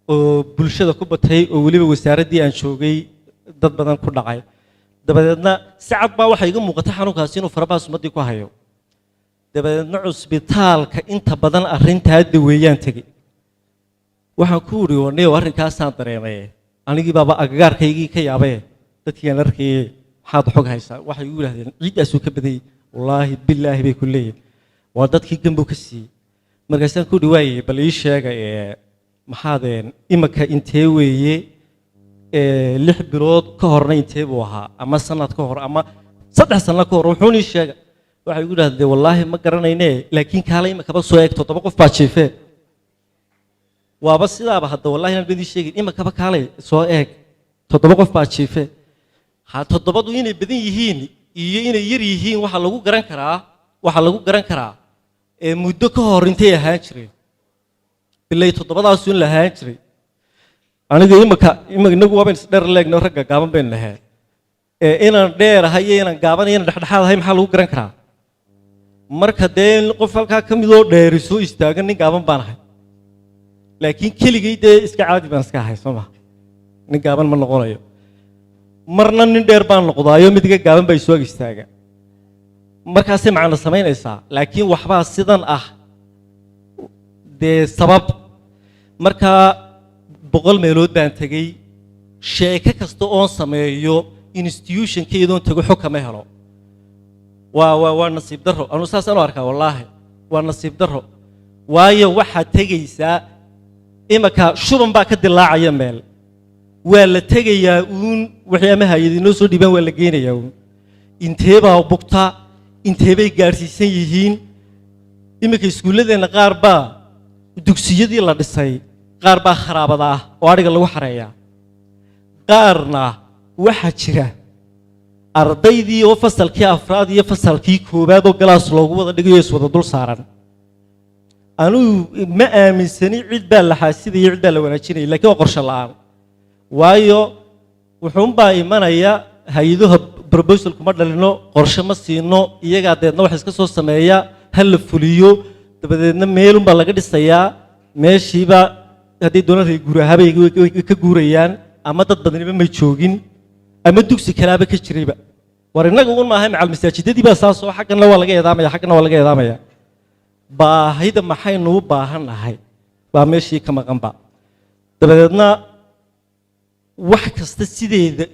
oo bulshada ku batay, oo weliba wasaaraddii aan joogay dad badan ku dhacay. Dabadeedna si cad baa waxaa iga muuqata xanuunkaasi inuu farabaha sumadii ku hayo. Dabadeedna cusbitaalka inta badan arrintaa daweeyaan tegey. Waxaan ku uri, waniyow, arrinkaasaan dareemay, anigii baaba agagaarkaygii ka yaabaye, dadkii aan arkayey, maxaad xog haysaa? Waxay igu yidhahdeen ciiddaasuu ka badayey, wallaahi bilaahi bay ku leeyihin, waa dadkii gambow ka siiyey. Markaasaan ku uhi, waaye, bal ii sheega ee maxaadeen imika intee weeye, 6 bilood ka horna intee buu ahaa, ama sanad ka hor, ama 3 sano ka hor? Wuxuun ii sheega. Waxay igu yidhahdeen, wallaahi ma garanayne, laakiin kaale imikaba soo eeg, 7 qof baa jiifee. Waaba sidaaba hadda, wallahi inaan been ii sheegin, imikaba kaalay soo eeg, 7 qof baa jiife. Ha toddobadu inay badan yihiin iyo inay yar yihiin waxaa lagu garan karaa, waxaa lagu garan karaa ee muddo ka hor intay ahaan jireen. Bilay toddobadaasu in la ahaan jiray. Aniga imika inagu waabayn isdheer leegno, ragga gaaban baynu nahay. Ee inaan dheerahay iyo inaan gaaban iyo inaan dhexdhexaad ahay maxaa lagu garan karaa? Marka dee qof halkaa ka midoo dheeri soo istaagan, nin gaaban baan ahay, laakiin keligay dee iska caadi baan iska ahay, soo ma? Nin gaaban ma noqonayo. Marna nin dheer baan noqdaayo, mid iga gaaban baa isoo ag istaaga, markaasay macno samaynaysaa. Laakiin waxbaa sidan ah dee sabab. Markaa 100 meelood baan tegey. Sheeko kasta oon sameeyo, institutionkaydoon tago, xog kama helo. Waa nasiib darro. Anu saasaan u arkaa, wallaahi waa nasiib darro. Waayo waxaad tegaysaa imaka shuban baa ka dilaacaya meel, waa la tegayaa uun, wixii ama hay-ad inoo soo dhiibaan waa la geenayaa uun. Intee baa bugta? Intee bay gaadhsiisan yihiin? Iminka iskuulladeenna qaar baa dugsiyadii la dhisay, qaar baa kharaabada ah oo adhiga lagu xareeyaa, qaarna waxaa jira ardaydii oo fasalkii afraad iyo fasalkii koowaad oo galaas loogu wada dhigayo iswada dul saaran. Anugu ma aaminsani cid baa la xaasidaya, cid baa la wanaajinaya, laakiin waa qorshe la'aan. Waayo wuxuunbaa imanaya hay-aduha proposal kuma dhalino, qorshe ma siino iyagaa, deedna wax iska soo sameeya ha la fuliyo. Dabadeedna meelunbaa laga dhisayaa, meeshiiba hadday doonaan reer guur ahaabay way ka guurayaan, ama dad badaniba may joogin, ama dugsi kalaaba ka jirayba. War innaga un maaha, macal masaajidadii baa saas oo xaggana waa laga eedaamaya, xaggana waa laga eedaamaya. Baahida maxaynu u baahan nahay baa meeshii ka maqanba. Dabadeedna wax kasta sideeda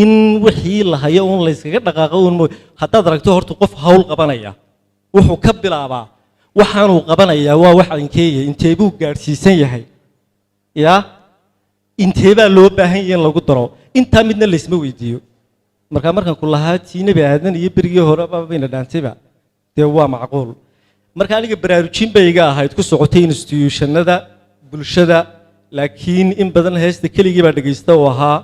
in wixii la hayo uun layskaga dhaqaaqo uun mooy. Haddaad aragto horta qof hawl qabanaya, wuxuu ka bilaabaa waxaanuu qabanayaa waa wax ankeeya, intee buu gaadhsiisan yahay, ya intee baa loo baahan yahay in lagu daro. Intaa midna laysma weydiiyo. Markaa markaan ku lahaa tii Nebi Aadan iyo berigii horeba bayna dhaantayba, dee waa macquul. Marka aniga baraarujin bay iga ahayd ku socotay institutionada bulshada, laakiin in badan heesta keligii baa dhegaysta oo ahaa.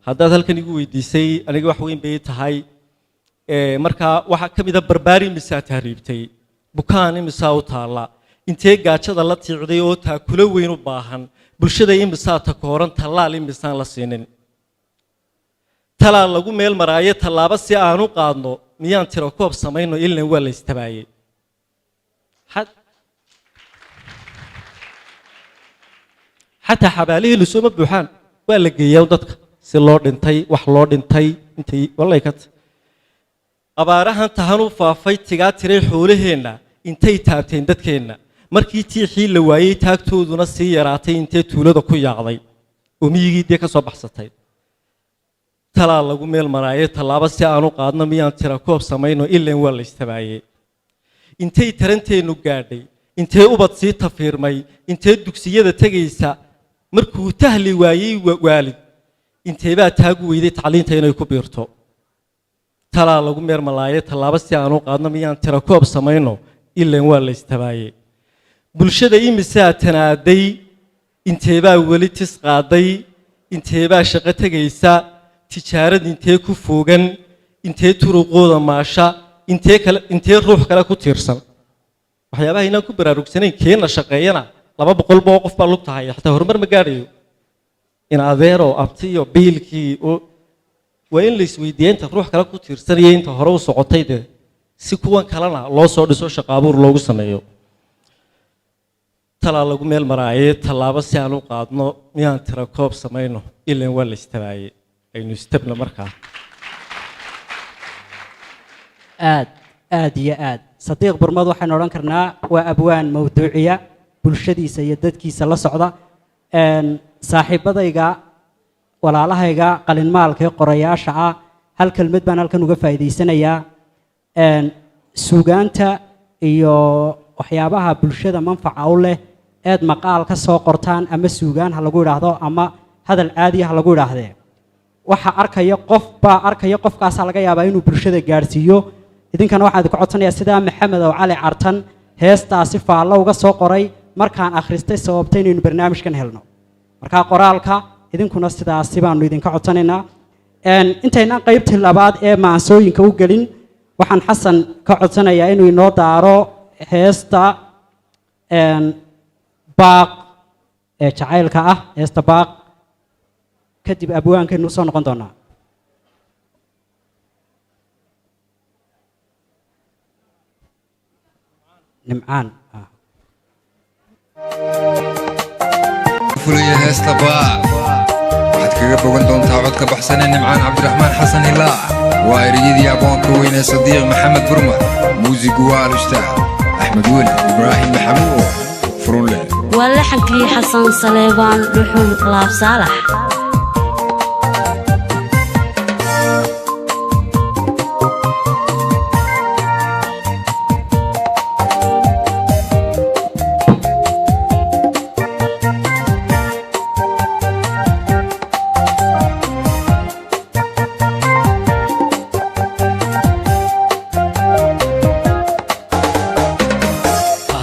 Haddaad halkan igu weydiisay, aniga wax weyn bay tahay. Marka waxaa ka mid a barbaari imisaa tahriibtay, bukaan imisaa u taalla, intee gaajada la tiicday oo taakulo weyn u baahan, bulshada imisaa takooran, tallaal imisaan la siinin, talaal lagu meel maraayo, tallaabo si aan u qaadno miyaan tirakoob samayno, ilan waa la istabaayey. Xataa xabaalihii lasoo buuxaan, waa la geeyaa dadka si loo dhintay, wax loo dhintay intay wallay ka abaarahan tahan u faafay, tigaa tiray xoolaheenna, intay taabteen dadkeenna. Markii tiixii la waayey, taagtooduna sii yaraatay, intee tuulada ku yaacday oo miyigii dee ka soo baxsatay. Talaa lagu meel maraaye, tallaabo si aanu qaadno, miyaan tira koob samayno? Ileen waa la istabaayey. Intay taranteennu gaadhay, intee ubad sii tafiirmay, intee dugsiyada tegaysa markuu tahli waayey waalid, inteebaa taagu weyday tacliinta inay ku biirto. Talaa lagu meel malaaye, tallaabo si aanu qaadno, miyaan tira koob samayno? Ileen waa la istabaayey. Bulshada imisaa tanaaday, inteebaa weli tis qaaday, inteebaa shaqo tegaysa, tijaarad intee ku foogan, intee turuqooda maasha, intee kale, intee ruux kale ku tiirsan. Waxyaabaha inaan ku baraarugsanayn, keenna shaqeeyana 200 boo qof baa lugta haya, xataa horumar ma gaadhayo. In adeero, abtiyo, biilkii waa in la isweydiiya inta ruux kale ku tiirsanaya, inta hore u socotay dee, si kuwan kalena loo soo dhiso, shaqo abuur loogu sameeyo. Talaa lagu meel maraaye, tallaabo si aan u qaadno, miyaan tira koob samayno? Ileen waa la istabaaye. Aynu istabna markaa. Aad aad iyo aad. Sadiiq Burmad waxaynu odhan karnaa waa abwaan mawduuciya, bulshadiisa iyo dadkiisa la socda. Saaxiibadayga, walaalahayga qalinmaalka ee qorayaasha ah, hal kelmad baan halkan uga faa'iidaysanayaa. Suugaanta iyo waxyaabaha bulshada manfaca u leh eed maqaal ka soo qortaan, ama suugaan ha lagu idhaahdo ama hadal caadiya ha lagu idhaahdee, waxa arkaya qof baa arkaya, qofkaasaa laga yaabaa inuu bulshada gaadhsiiyo. Idinkana waxaan idinku codsanayaa sidaa Maxamed oo Cali Cartan heestaasi faallo uga soo qoray markaan akhristay sababtay inaynu barnaamijkan helno. Markaa qoraalka idinkuna sidaasi baanu idinka codsanaynaa. Intaynaan qaybtii labaad ee maansooyinka u gelin, waxaan Xasan ka codsanayaa inuu inoo daaro heesta Baaq ee jacaylka ah, heesta Baaq. Kadib abwaankaynu usoo noqon doonaa. Nimcaan. Fulaya heesta Baaq waxaad kaga bogan doontaa codka baxsan ee Nimcaan Cabdiraxmaan Xasan Hilaac. Waa ereyadii abwaanka weyn ee Sadiiq Maxamed Burmar, muusigu waa alustaad Axmed Weli Ibraahim Maxamuud Furunle. Waa laxankii Xasan Saleebaan Dhuxul Laab Saalax.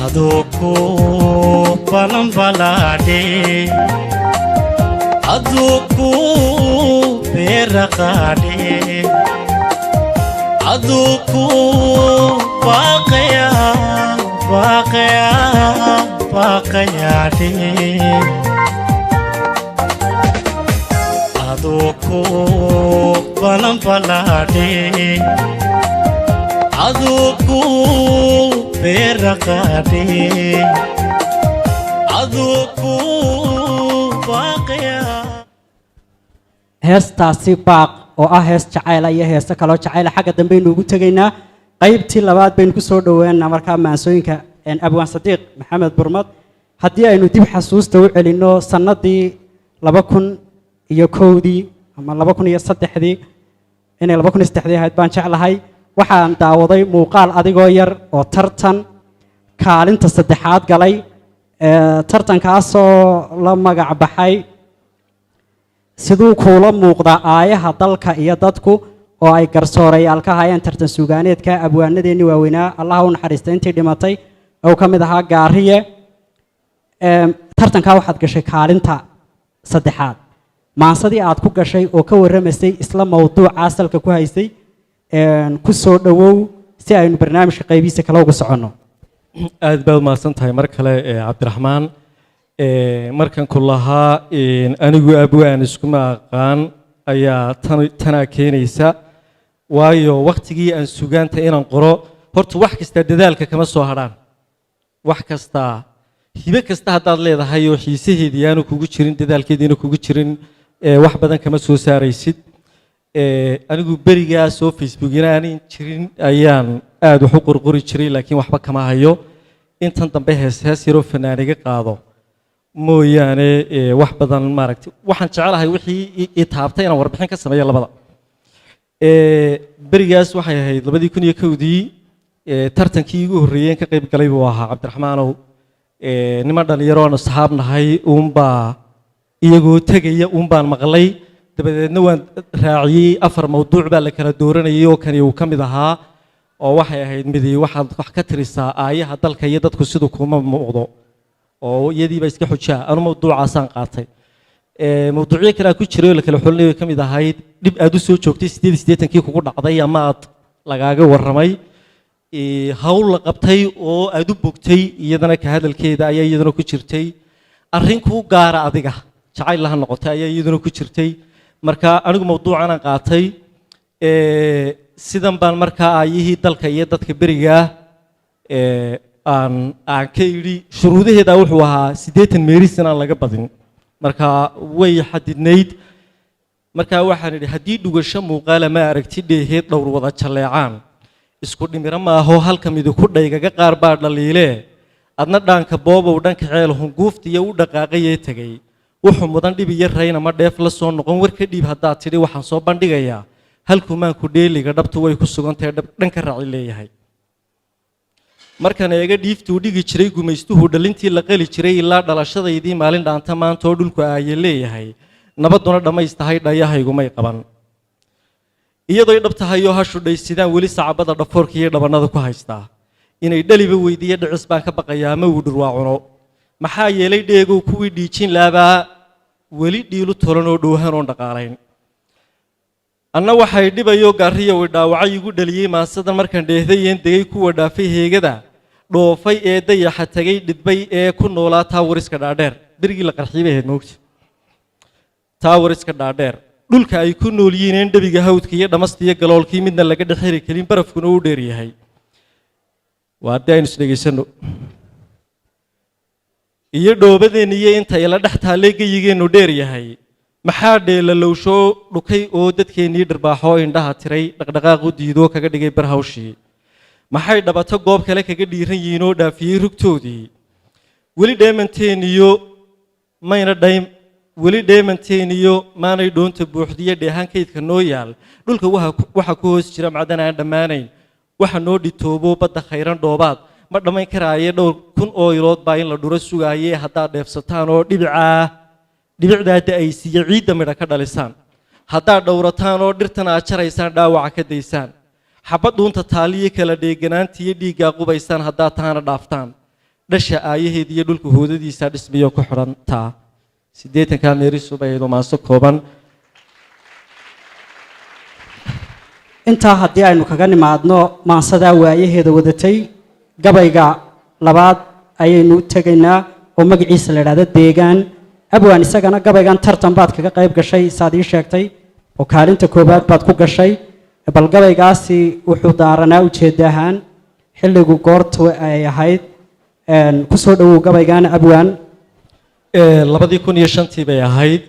Aduu ku balanbalaadhe, aduu ku beeraqaadhe, aduu ku baaqaya, baaqaya, baaqayaadhe, aduu ku balanbalaadhe, aduu ku beeraqaadhe, aduu ku baaqaya. Heestaasi Baaq oo ah hees jacayla iyo heeso kaloo jacayla xagga dambe aynu ugu tegaynaa. Qaybtii labaad baynu ku soo dhoweynaa markaa maansooyinka abwaan Sadiiq Maxamed Burmad. Haddii aynu dib xasuusta u celinno sannadii 2001-dii ama 2003-dii, inay 2003-dii ahayd baan jeclahay, waxaan daawaday muuqaal adigoo yar oo tartan kaalinta saddexaad galay, tartankaasoo la magac baxay "Siduu kuula muuqdaa aayaha dalka iyo dadku", oo ay garsoorayaal ka hayeen tartan suugaaneedka abwaanadeennii waaweynaa, Allaha u naxariista intii dhimatay, oo ka mid ahaa Gaariye. Tartankaa waxaad gashay kaalinta saddexaad. Maansadii aad ku gashay oo ka warramaysay isla mawduucaa salka ku haysay, ku soo dhowow si aynu barnaamijka qaybihiisa kale ugu soconno. Aad baad umahadsan tahay mar kale, Cabdiraxmaan. Markan ku lahaa anigu abwaan iskuma aqaan ayaa tan tanaa keenaysa, waayo waktigii aan sugaanta inaan qoro, horta wax kastaa dadaalka kama soo hadhaan, wax kastaa Hibe kasta haddaad leedahay oo xiisaheedii aanu kugu jirin, dadaalkeediina kugu jirin, wax badan kama soo saaraysid. Anigu berigaas oo Facebookina aanan jirin ayaan aad wax u qorqori jiray, laakiin waxba kama hayo. Intan dambe hees hees yaroo fanaaniga qaado mooyaane, wax badan maaragtay. Waxaan jecelahay wixii i taabtay inaan warbixin ka sameeyo labada. Berigaas waxay ahayd 2001-dii. Tartankii igu horreeyeen ka qayb galay buu ahaa, Cabdiraxmaanow. Niman dhalinyaro aan asxaab nahay uunbaa iyagoo tegaya uun baan maqlay, dabadeedna waan raaciyey. Afar mawduuc baa la kala dooranayay oo kani uu ka mid ahaa, oo waxay ahayd midi waxaad wax ka tirisaa aayaha dalka iyo dadku siduu kuma muuqdo, oo iyadiiba iska xujaa. Anu mawduucaasaan qaatay. Mawduucyo kale ku jiray oo la kala xolinayay ka mid ahayd dhib aad u soo joogtay 88-kii kugu dhacday ama aad lagaaga warramay, hawl la qabtay oo aad u bogtay iyadana ka hadalkeeda ayaa iyaduna ku jirtay, arrin kuu gaara adiga jacayl laha noqotay ayaa iyaduna ku jirtay. Marka anigu mawduucan aan qaatay. Sidan baan markaa aayihii dalka iyo dadka berigaa aan ka idhi. Shuruudaheeda wuxuu ahaa 80 meeris inaan laga badin, marka way xadidnayd. Marka waxaan idhi: haddii dhugasho muuqaala ma aragti dheeheed dhowr wada jalleecaan, isku dhimiro maaho halka midiku dhaygaga qaar baa dhaliilee, adna dhaanka boobow dhanka ceel hunguuftiyo u dhaqaaqayee tegey, wuxuu mudan dhib iyo rayna ma dheef la soo noqon. War ka dhiib haddaad tidhi, waxaan soo bandhigayaa halkumaanku dheeliga dhabtu way ku sugantahay dhanka raaci leeyahay. Markan eega dhiiftuu dhigi jiray gumaystuhu dhalintii la qali jiray ilaa dhalashadaydii maalin dhaanta maanta oo dhulku aaye leeyahay, nabadduna dhammaystahay, dhayahaygumay qaban. Iyadoy dhab tahay oo hashu sidaan weli sacabada dhafoorka iyo dhabannada ku haystaa, inay dhaliba weydiiyo dhicis baan ka baqayaa ma uu dhurwaacuno. Maxaa yeelay dheegow kuwii dhiijin laabaa weli dhiilu tolan oo dhoohan oon dhaqaalayn. Anna waxay dhibayo gaariyo way dhaawacay igu dhaliyey maasadan markaan dheehdayeen degay kuwa dhaafay heegada dhoofay ee dayaxa tegay dhidbay ee ku noolaa taawariska dhaadheer. Berigii la qarxiyey bay ahayd moogta. Taawariska dhaadheer dhulka ay ku nool yihiin in dhebiga hawdka iyo dhamasta iyo galoolkii midna laga dhex heli karin, barafkuna uu dheer yahay. Waa haddii aynu isdhegaysano iyo dhoobadeenna iyo inta ila dhex taallee geyigeennu dheer yahay. Maxaa dheelalowshoo dhukay oo dadkeennii dhirbaaxoo indhaha tiray, dhaqdhaqaaq u diidoo kaga dhigay bar hawshii? Maxay dhabato goob kale kaga dhiiran yihiin oo dhaafiyey rugtoodii? Weli dheemanteeniyo mayna dhaym, weli dheemanteeniyo maanay dhoonta buuxdiyo dheehaan kaydka noo yaal. Dhulka waxa ku hoos jira macdan aan dhammaanayn, waxa noo dhitoobo badda khayran dhoobaad ma dhammayn karaaye. Dhowr kun oo ilood baa in la dhuro sugaaye. Haddaad dheefsataan oo dhibicaa dhibicdaa da'aysiiya ciidda midha ka dhalisaan, haddaad dhowrataan oo dhirtan aad jaraysaan dhaawaca ka daysaan, xabad dhuunta taaliyo kala dheeganaantiiyo dhiiggaa qubaysaan, haddaad taana dhaaftaan, dhasha aayaheed iyo dhulka hoodadiisa dhismiyo ku xidhan taa. 80-kaa meerisu bay ahayd oo maaso kooban. Intaa haddii aynu kaga nimaadno maansadaa waayaheeda wadatay, gabayga labaad ayaynu u tegaynaa oo magaciisa la idhahdo Deegaan. Abwaan, isagana gabaygan tartan baad kaga qayb gashay saad ii sheegtay, oo kaalinta koowaad baad ku gashay. Bal gabaygaasi wuxuu daaranaa ujeedda ahaan, xilligu goortu ay ahayd, ku soo dhowow gabaygaana, abwaan. 2005-tii bay ahayd.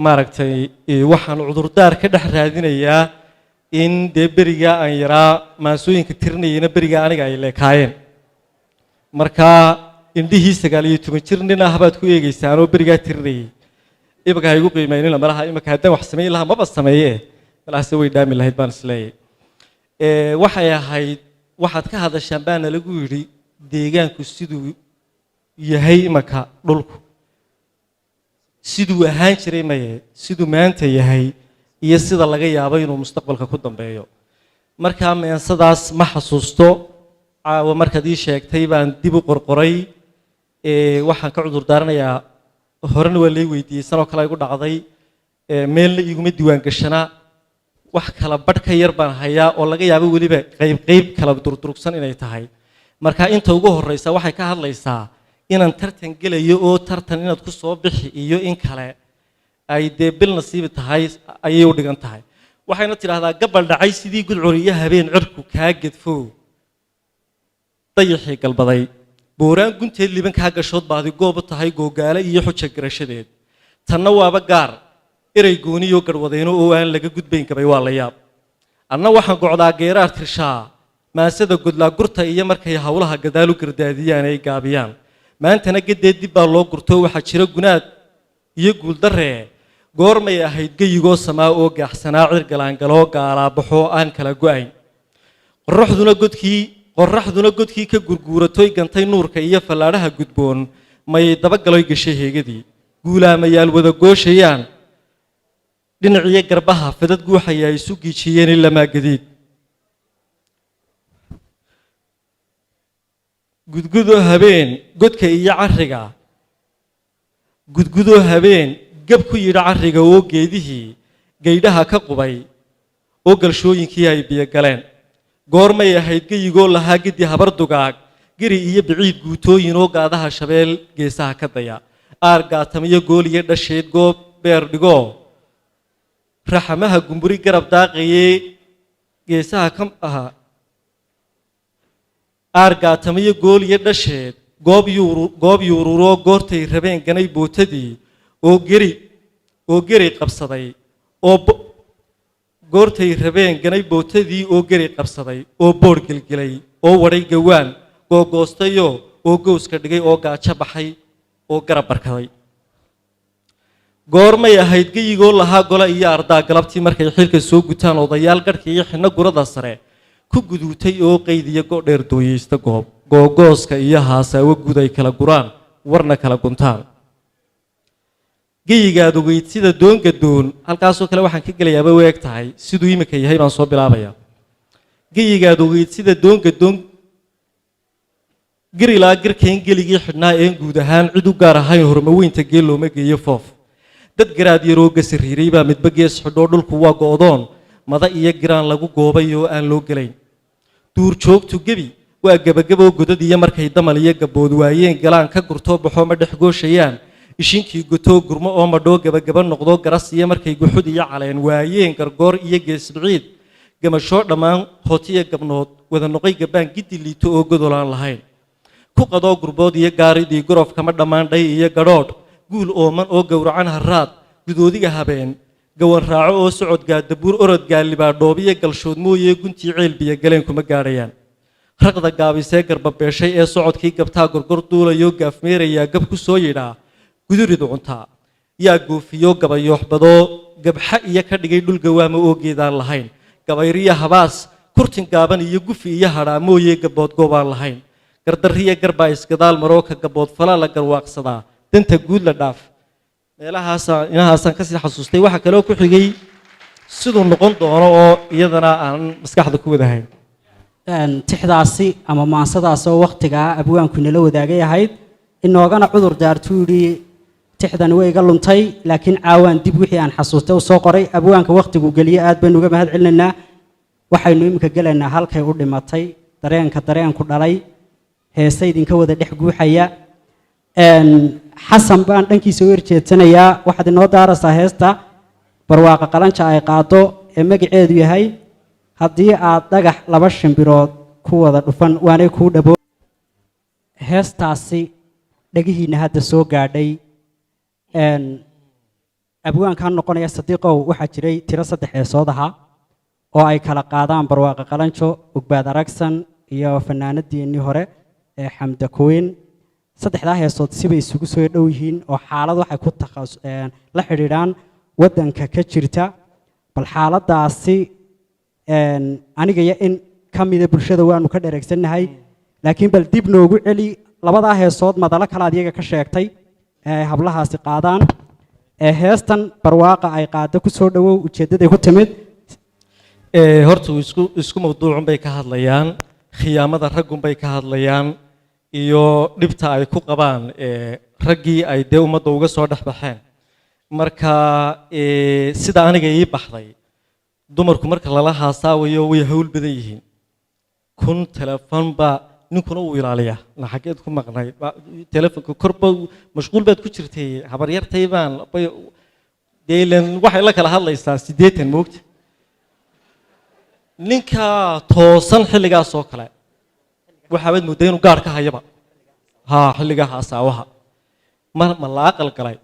Maaragtay, waxaan cudurdaar ka dhex raadinayaa in dee berigaa aan yaraa, maansooyinka tirinayana berigaa aniga ay leekaayeen. Marka indhihii 19 jir nin ah baad ku eegaysaa anoo berigaa tirinayay. Imika ha igu qiimeynina malaha. Imika haddaan wax samayn lahaa maba sameeye, malaase way dhaami lahayd baan isleeyahay. Waxay ahayd waxaad ka hadashaan baana lagu yidhi deegaanku siduu yahay imaka, dhulku siduu ahaan jiray maye, siduu maanta yahay iyo sida laga yaabo inuu mustaqbalka ku dambeeyo. Markaa meensadaas ma xasuusto. Caawa markaad ii sheegtay baan dib u qorqoray. Waxaan ka cudur daaranayaa, horena waa lay weydiiyey, sanoo kale igu dhacday. Meelna iguma diiwaan gashanaa. Wax kala badh ka yar baan hayaa oo laga yaabo weliba qayb qayb kala durdurugsan inay tahay. Marka inta ugu horeysa waxay ka hadlaysaa inaan tartan gelayo, oo tartan inaad ku soo bixi iyo in kale ay dee bil nasiibi tahay ayay u dhigan tahay. Waxayna tidhaahdaa: gabal dhacay sidii gudcur iyo habeen cirku kaa gedfo, dayaxii galbaday. Booraan gunteed libankaa gashood baadi goob u tahay googaale iyo xuja garashadeed. Tanna waaba gaar erey gooniyo garwadeyno oo aan laga gudbayn gabay waa la yaab. Anna waxaan gocdaa geeraar tirshaa maasada godlaa gurta iyo markay howlaha gadaal u gardaadiyaan ay gaabiyaan. Maantana gadeed dib baa loo gurto, waxaa jira gunaad iyo guuldarree. Goormay ahayd geyigoo samaa oo gaaxsanaa cir galaangaloo gaalaabaxoo aan kala go'ayn, qorraxduna godkii ka gurguuratoy gantay nuurka iyo fallaadhaha gudboon, mayay dabagaloy gashay heegadii, guulaamayaal wada gooshayaan dhinaciyo garbaha, fadad guuxaya isu giijiyeen ilamaa gadiid. Gudgudoo habeen godka iyo carriga, gudgudoo habeen gab ku yidhi carriga oo geedihii gaydhaha ka qubay oo galshooyinkii ay biyo galeen. Goormay ahayd geyigoo lahaa gedi habar dugaag, geri iyo biciid guutooyin oo gaadaha shabeel geesaha ka daya, aar gaatamiyo gool iyo dhasheed goob beer dhigoo raxamaha gumburi garab daaqayee geesaha ka ahaa, aar gaatamiyo gool iyo dhasheed goob yuuru goob yuururoo goortay rabeen ganay bootadii oo geri qabsaday oo goortay rabeen ganay bootadii oo geri qabsaday oo boodh gelgelay oo wadhay gawaan googoostayoo oo gowska dhigay oo gaajo baxay oo garab barkaday. Goormay ahayd geyigoo lahaa gole iyo ardaa galabtii markay xilka soo gutaan odayaal garhka iyo xinno gurada sare ku guduutay oo qaydiya godheer dooyeysta goob googooska iyo haasaawo guud ay kala guraan warna kala guntaan. Geyigaad ogeyd sida doonga doon, halkaasoo kale waxaan ka gelayaaba u eg tahay siduu iminka yahay baan soo bilaabayaa. Geyigaad ogeyd sida doonga doon girilaa girkayn geligii xidhnaa een guud ahaan cid u gaar ahayn hormaweynta geel looma geeyo foof. Dad garaad yaroo gasariiray baa midba gees xidhoo, dhulku waa go'doon mada iyo giraan lagu goobay oo aan loo gelayn. Duurjoogtu gebi waa gebagaboo godad iyo markay damal iyo gabood waayeen galaan ka gurtoo baxoo ma dhex gooshayaan. Ishinkii gotoo gurmo oo madhoo gebagaba noqdo garas iyo markay guxud iyo caleen waayeen gargoor iyo geesbiciid gamashoo dhammaan hootiya gabnood wada noqoy gabbaan giddi liito oo godolaan lahayn ku qadoo gurbood iyo gaaridii gorof kama dhammaan dhay iyo gadhoodh guul ooman oo gowracan haraad gudoodiga habeen gawan raaco oo socod gaadabuur orod gaalibaa dhoobiyo galshood mooye guntii ceel biyo galeen kuma gaadhayaan. Raqda gaabisee garbabeeshay ee socodkii gabtaa gorgor duulayoo gaafmeerayaa gab ku soo yidhaa guduridu cuntaa yaa goofiyo gabayooxbadoo gabxa iyo ka dhigay dhul gawaama oo geedaan lahayn gabayriya habaas kurtin gaaban iyo gufi iyo hadhaa mooye gabood goobaan lahayn gardarriya garbaa isgadaal maroo ka gabood falaa la garwaaqsadaa danta guud la dhaaf. Meelahaasaan inahaasaan kasii xasuustay. Waxaa kaloo ku xigay siduu noqon doono oo iyadana aan maskaxda ku wadahayn. Tixdaasi ama maansadaas oo wakhtigaa abwaanku inala wadaagay ahayd, inoogana cudur daartuu yidhi tixdani way iga luntay, laakiin caawaan dib wixii aan xasuustay u soo qoray. Abwaanka wakhtigu geliye aad baynu uga mahad celinaynaa. Waxaynu iminka gelaynaa halkay u dhimatay dareenka dareenku dhalay heese idinka wada dhex guuxaya. Xasan baan dhankiisa u erjeedsanayaa. Waxaad inoo daaraysaa heesta Barwaaqa Qalanja ay qaado ee magaceedu yahay "Haddii aad dhagax laba shimbirood ku wada dhufan waanay kuu dhabo". Heestaasi dhegihiinna hadda soo gaadhay. Abwaankan noqonaya Sadiiqow, waxaa jiray tiro saddex heesood ahaa oo ay kala qaadaan Barwaaqa Qalanjo, Ugbaad Aragsan iyo fanaanadiinnii hore ee Xamda Kuweyn. Saddexdaa heesood sibay isugu soo dhow yihiin oo xaalad waxay ku la xidhiidhaan waddanka ka jirta. Bal xaaladdaasi aniga iyo in ka mida bulshada waanu ka dhereegsannahay, laakiin bal dib noogu celi labadaa heesood madalo kale aad iyaga ka sheegtay ee ay hablahaasi qaadaan ee heestan Barwaaqa ay qaado ku soo dhowow ujeeddaday ku timid. Horta isku mawduucun bay ka hadlayaan, khiyaamada raggun bay ka hadlayaan iyo dhibta ay ku qabaan raggii ay dee ummadda uga soo dhex baxeen. Marka sida aniga ii baxday, dumarku marka lala haasaawayo way hawl badan yihiin, kun telefon baa ninkuna uu ilaaliyaa. Na xaggeed ku maqnayd? Telefonka korba mashquul baad ku jirtay, habaryartay baan dee ileen waxay la kala hadlaysaa 80 moogta. Ninka toosan xilligaas oo kale waxaabaad mooddaa inuu gaar ka hayaba. Haa, xilliga haasaawaha ma la aqal galay.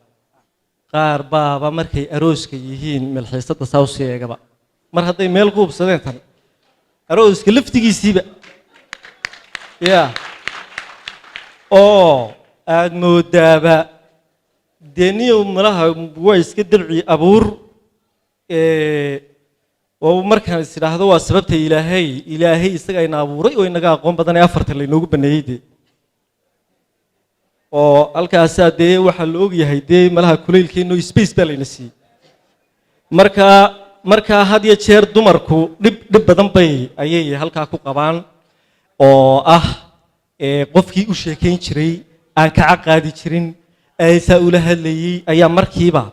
Qaar baaba markay arooska yihiin milxiisadda saa usii eegaba, mar hadday meel ku hubsadeen tan arooska laftigiisiiba ya oo aad moodaaba dee niyow malaha waa iska dabci abuur. Oo markaan is idhaahdo waa sababta Ilaahay isaga ina abuuray oo inaga aqoon badan ee afarta laynoogu baneeyey dee, oo halkaasaa dee waxaa la ogyahay dee malaha kulaylkeenno space baa layna siiyey. Marka had iyo jeer dumarku dhib badan bay ayay halkaa ku qabaan, oo ah qofkii u sheekayn jiray, aan kaca qaadi jirin, saa ula hadlayey, ayaa markiiba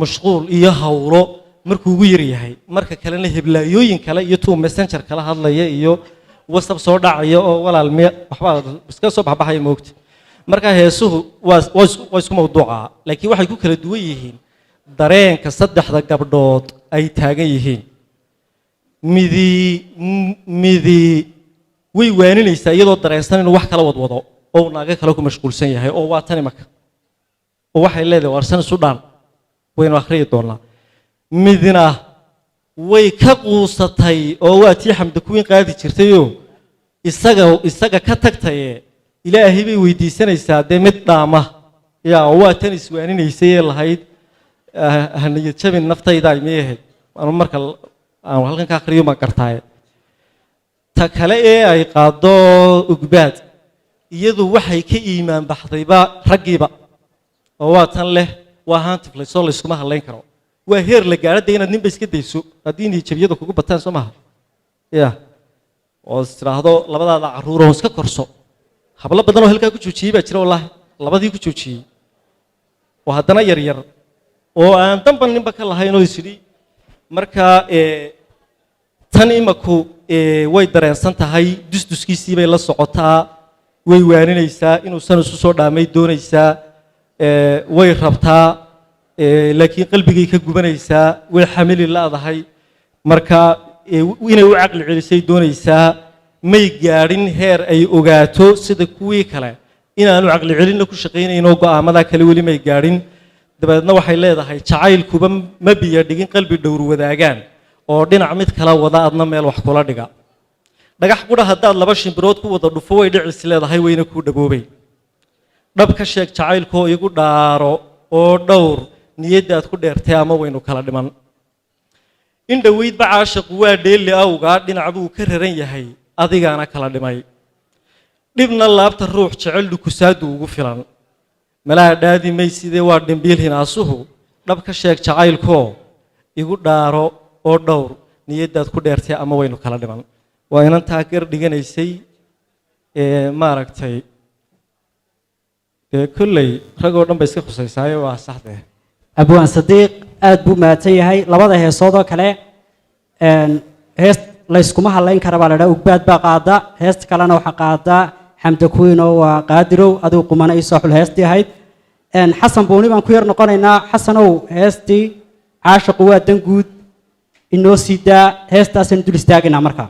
mashquul iyo hawlo markuu ugu yar yahay. Marka kalena heblaayooyin kale iyo tuu Messenger kala hadlaya iyo WhatsApp soo dhacaya oo walaal miya waxbaa iska soo baxbaxaya, moogta. Marka heesuhu waa isku mawduuca, laakiin waxay ku kala duwan yihiin dareenka saddexda gabdhood ay taagan yihiin. Midi way waaninaysaa iyadoo dareensan inuu wax kala wadwado oo uu naago kale ku mashquulsan yahay, oo waa tan imaka, oo waxay leedahay warsan isu dhaan, waynu akhriyi doonaa. Midna way ka quusatay oo waa tii Xamda Kuwiin qaadi jirtayoo isaga ka tagtaye, Ilaahay bay weydiisanaysaa dee mid dhaama yaa. Waa tan iswaaninaysay ee lahayd ha niyad jabin naftayda ay miyay ahayd. Anu marka aan halkan ka akhriyo baan gartaaye. Ta kale ee ay qaado Ugbaad, iyadu waxay ka iimaan baxdayba raggiiba, oo waa tan leh waa haantiflaysoo layskuma hadlayn karo. Waa heer la gaadho dee inaad ninba iska dayso haddii niyadjabiyada kugu bataan, soo maha ya, oo is tidhaahdo labadaada carruur oo iska korso. Hablo badan oo halkaa ku joojiyey baa jira, wallaahi, labadii ku joojiyey oo haddana yar yar oo aan danba ninba ka lahayn oo isidhi. Marka tan imaku way dareensan tahay, dusduskiisii bay la socotaa, way waaninaysaa, inuusan isu soo dhaamay doonaysaa, way rabtaa, laakiin qalbigay ka gubanaysaa, way xamili la'dahay. Marka inay u caqli celisay doonaysaa. May gaadhin heer ay ogaato sida kuwii kale inaanu caqli celinna ku shaqaynayn oo go'aamadaa kale weli may gaadhin. Dabeedna waxay leedahay jacaylkuba ma biyo dhigin qalbi dhowr wadaagaan oo dhinac mid kala wada, adna meel wax kula dhiga. Dhagax qudha haddaad laba shimbirood ku wada dhufo, way dhicis leedahay, wayna kuu dhaboobay. Dhab ka sheeg jacaylkoo igu dhaaro oo dhowr niyaddaad ku dheertay, ama waynu kala dhiman. In dhoweydba caashiqu waa dheeli awgaa, dhinac buu ka raran yahay, adigaana kala dhimay. Dhibna laabta ruux jecel dhukusaadu ugu filan, malaha dhaadi maysidee waa dhimbiil hinaasuhu. Dhab ka sheeg jacaylkoo igu dhaaro oo dhowr niyaddaad ku dheertay, ama waynu kala dhiman. Waa inantaa gar dhiganaysay ee maaragtay dee kolley ragoo dhan bay iska khusaysaayo, waa saxdee. Abwaan Sadiiq aad buu mahadsan yahay. Labada heesood oo kale, hees layskuma hadlayn kara baa la dhaha, Ugbaad baa qaada. Heesta kalena waxaa qaada Xamda Kuwiin oo waa Qaadirow adigu qumana iisoo xul heestii ahayd. Xasan Buuni baan ku yar noqonaynaa. Xasanow, heestii Caashiqu waa dan guud inoo sii daa, heestaasaynu dul istaagaynaa markaa.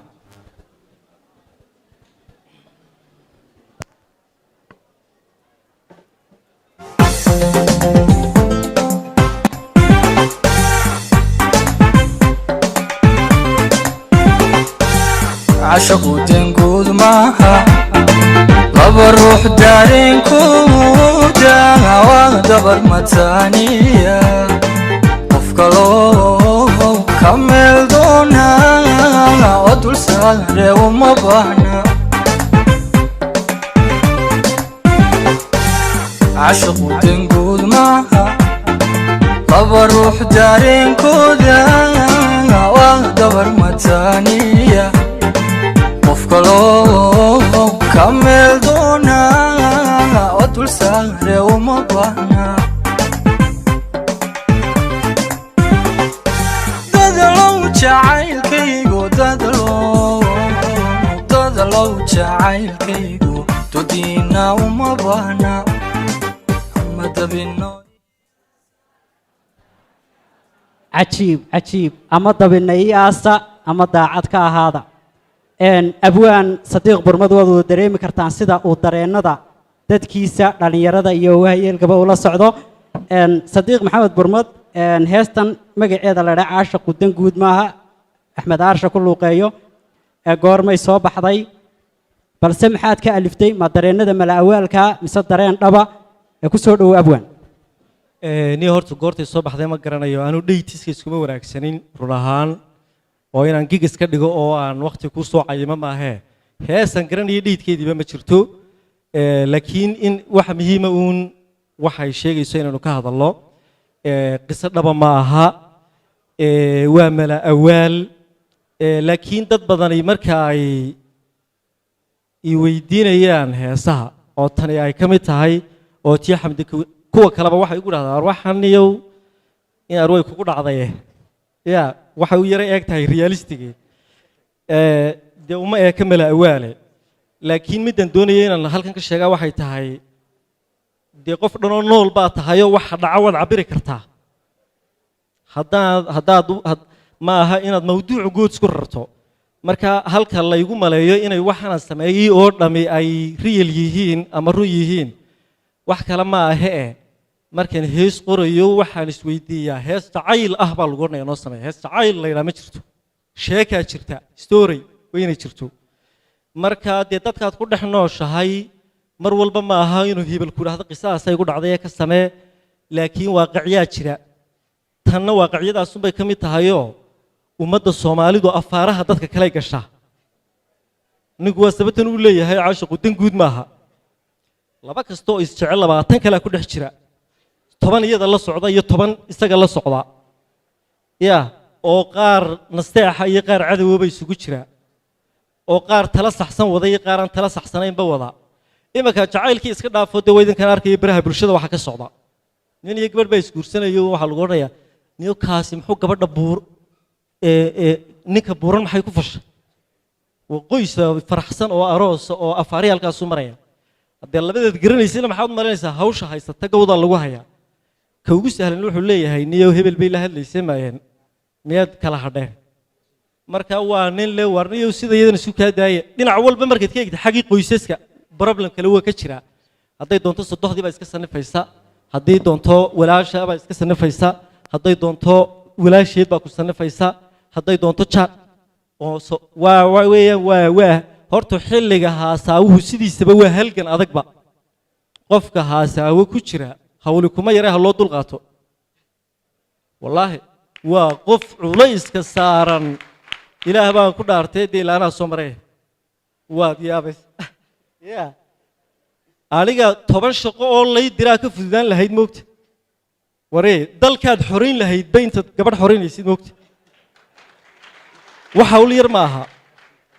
Cashaqu danguud maaha laba ruux dareenkooda, waa dabar mataaniya, qof kaloo ka meel doona oo dul saare uma baahna. Cashaqu danguud maaha laba ruux dareenkooda, waa dabar mataaniya, qof kaloo ka meel doona oo dul saare uma baahna. Dadalow jacaylkaygu, dadalow, dadalow jacaylkaygu dodiina uma baahna ama dabino. Cajiib, cajiib! Ama dabina ii aasa ama daacad ka ahaada. Abwaan Sadiiq Burmad, waad wada dareemi kartaan sida uu dareennada Dadkiisa dhallinyarada iyo waayeelkaba ula socdo. Sadiiq Maxamed Burmad, heestan magaceeda la dhaa Caashaqu Dan Guud Maaha, Axmed Aarsha ku luuqeeyo, ee goormay soo baxday? Balse maxaad ka aliftay? Ma dareennada mala-awaalka mise dareen dhaba? Ee ku soo dhowow, abwaan. Ni horta goortay soo baxday ma garanayo. Anu dates-ka iskuma wanaagsanin run ahaan, oo inaan gig iska dhigo oo aan waqti ku soo cayimo maahee, heesan garanayo date-keediiba ma jirto. Laakiin in waxa muhiima uun waxay sheegayso inaynu ka hadalno. Qiso dhaba ma aha, waa mala awaal. Laakiin dad badani marka ay i weydiinayaan heesaha, oo tani ay ka mid tahay oo tii Xamdi kuwa kaleba, waxay igu dhahdaan, "Waxaniyow in arway kugu dhacdaye ya waxay u yara eeg tahay realistic-gii." Dee uma eeka mala awaale, laakiin midaan doonaya inaan halkan ka sheegaa waxay tahay, dee qof dhanoo nool baa tahayoo waxa dhaca waad cabiri kartaa. Haddaad ma aha inaad mawduuc guud isku rarto. Marka halka laygu maleeyo inay waxaanaan sameeyey oo dhami ay real yihiin ama run yihiin, wax kale ma ahe e markaan hees qorayo waxaan isweydiiyaa, hees jacayl ah baa lagu odhanaya noo sameeya. Hees jacayl la yidhaha ma jirto, sheekaa jirta, story waynay jirto. Marka dee dadkaad ku dhex nooshahay mar walba ma aha inuu hebel ku dhahdo qisadaasay ku dhacday ee ka samee, laakiin waaqicyaa jira. Tanna waaqicyadaasunbay ka mid tahayoo ummadda Soomaalidu afaaraha dadka kaley gashaa. Ninku waa sababtan uu leeyahay caashiqu dan guud maaha. Laba kasta oo isjecel 20 kalea ku dhex jira, 10 iyada la socda iyo 10 isaga la socda, ya oo qaar nasteexa iyo qaar cadowaba isugu jira, oo qaar tala saxsan wada iyo qaar aan tala saxsanaynba wada. Iminka jacaylkii iska dhaafo, dee waa idinkan arkaya baraha bulshada waxa ka socda. Nin iyo gabadh baa isguursanayo, waxaa lagu odhanayaa, "Niyo kaasi muxuu gabadha buur ee ee ninka buuran maxay ku fashay?" Waa qoys faraxsan oo aroosa oo afaari halkaasu maraya. Haddee labadeed garanaysana maxaad u malaynaysaa hawsha haysata gawdaa lagu hayaa? Ka ugu sahlan wuxuu leeyahay, "Niyo hebel bay la hadlaysay maayeen, miyaad kala hadheen?" Marka waa nin le war niyo sida iyadan isu kaa daaya. Dhinac walba markaad ka eegta, xaggii qoysaska problem kale waa ka jira. Hadday doonto sodohdii baa iska sanifaysa, haddii doonto walaasha baa iska sanifaysa, hadday doonto walaasheed baa ku sanifaysa, hadday doonto jaar oo waa weeyaan waa horta xilliga haasaawuhu sidiisaba waa halgan adagba. Qofka haasaawo ku jira hawli kuma yare, ha loo dulqaato. Wallaahi waa qof culayska saaran, Ilaah baan ku dhaartay, dee ilaanaa soo maray, waad yaabaysa. Ya aniga 10 shaqo oo lay diraa ka fududaan lahayd moogta. Waree dalkaad xorayn lahayd ba intaad gabadh xoraynaysid moogta. Wax hawl yar ma aha,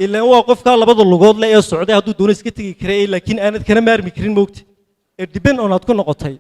ilaan waa qofkaa labada lugood le ee socday, hadduu doono iska tegi kara, laakiin aanad kana maarmi karin moogta, ee depend on aad ku noqotay.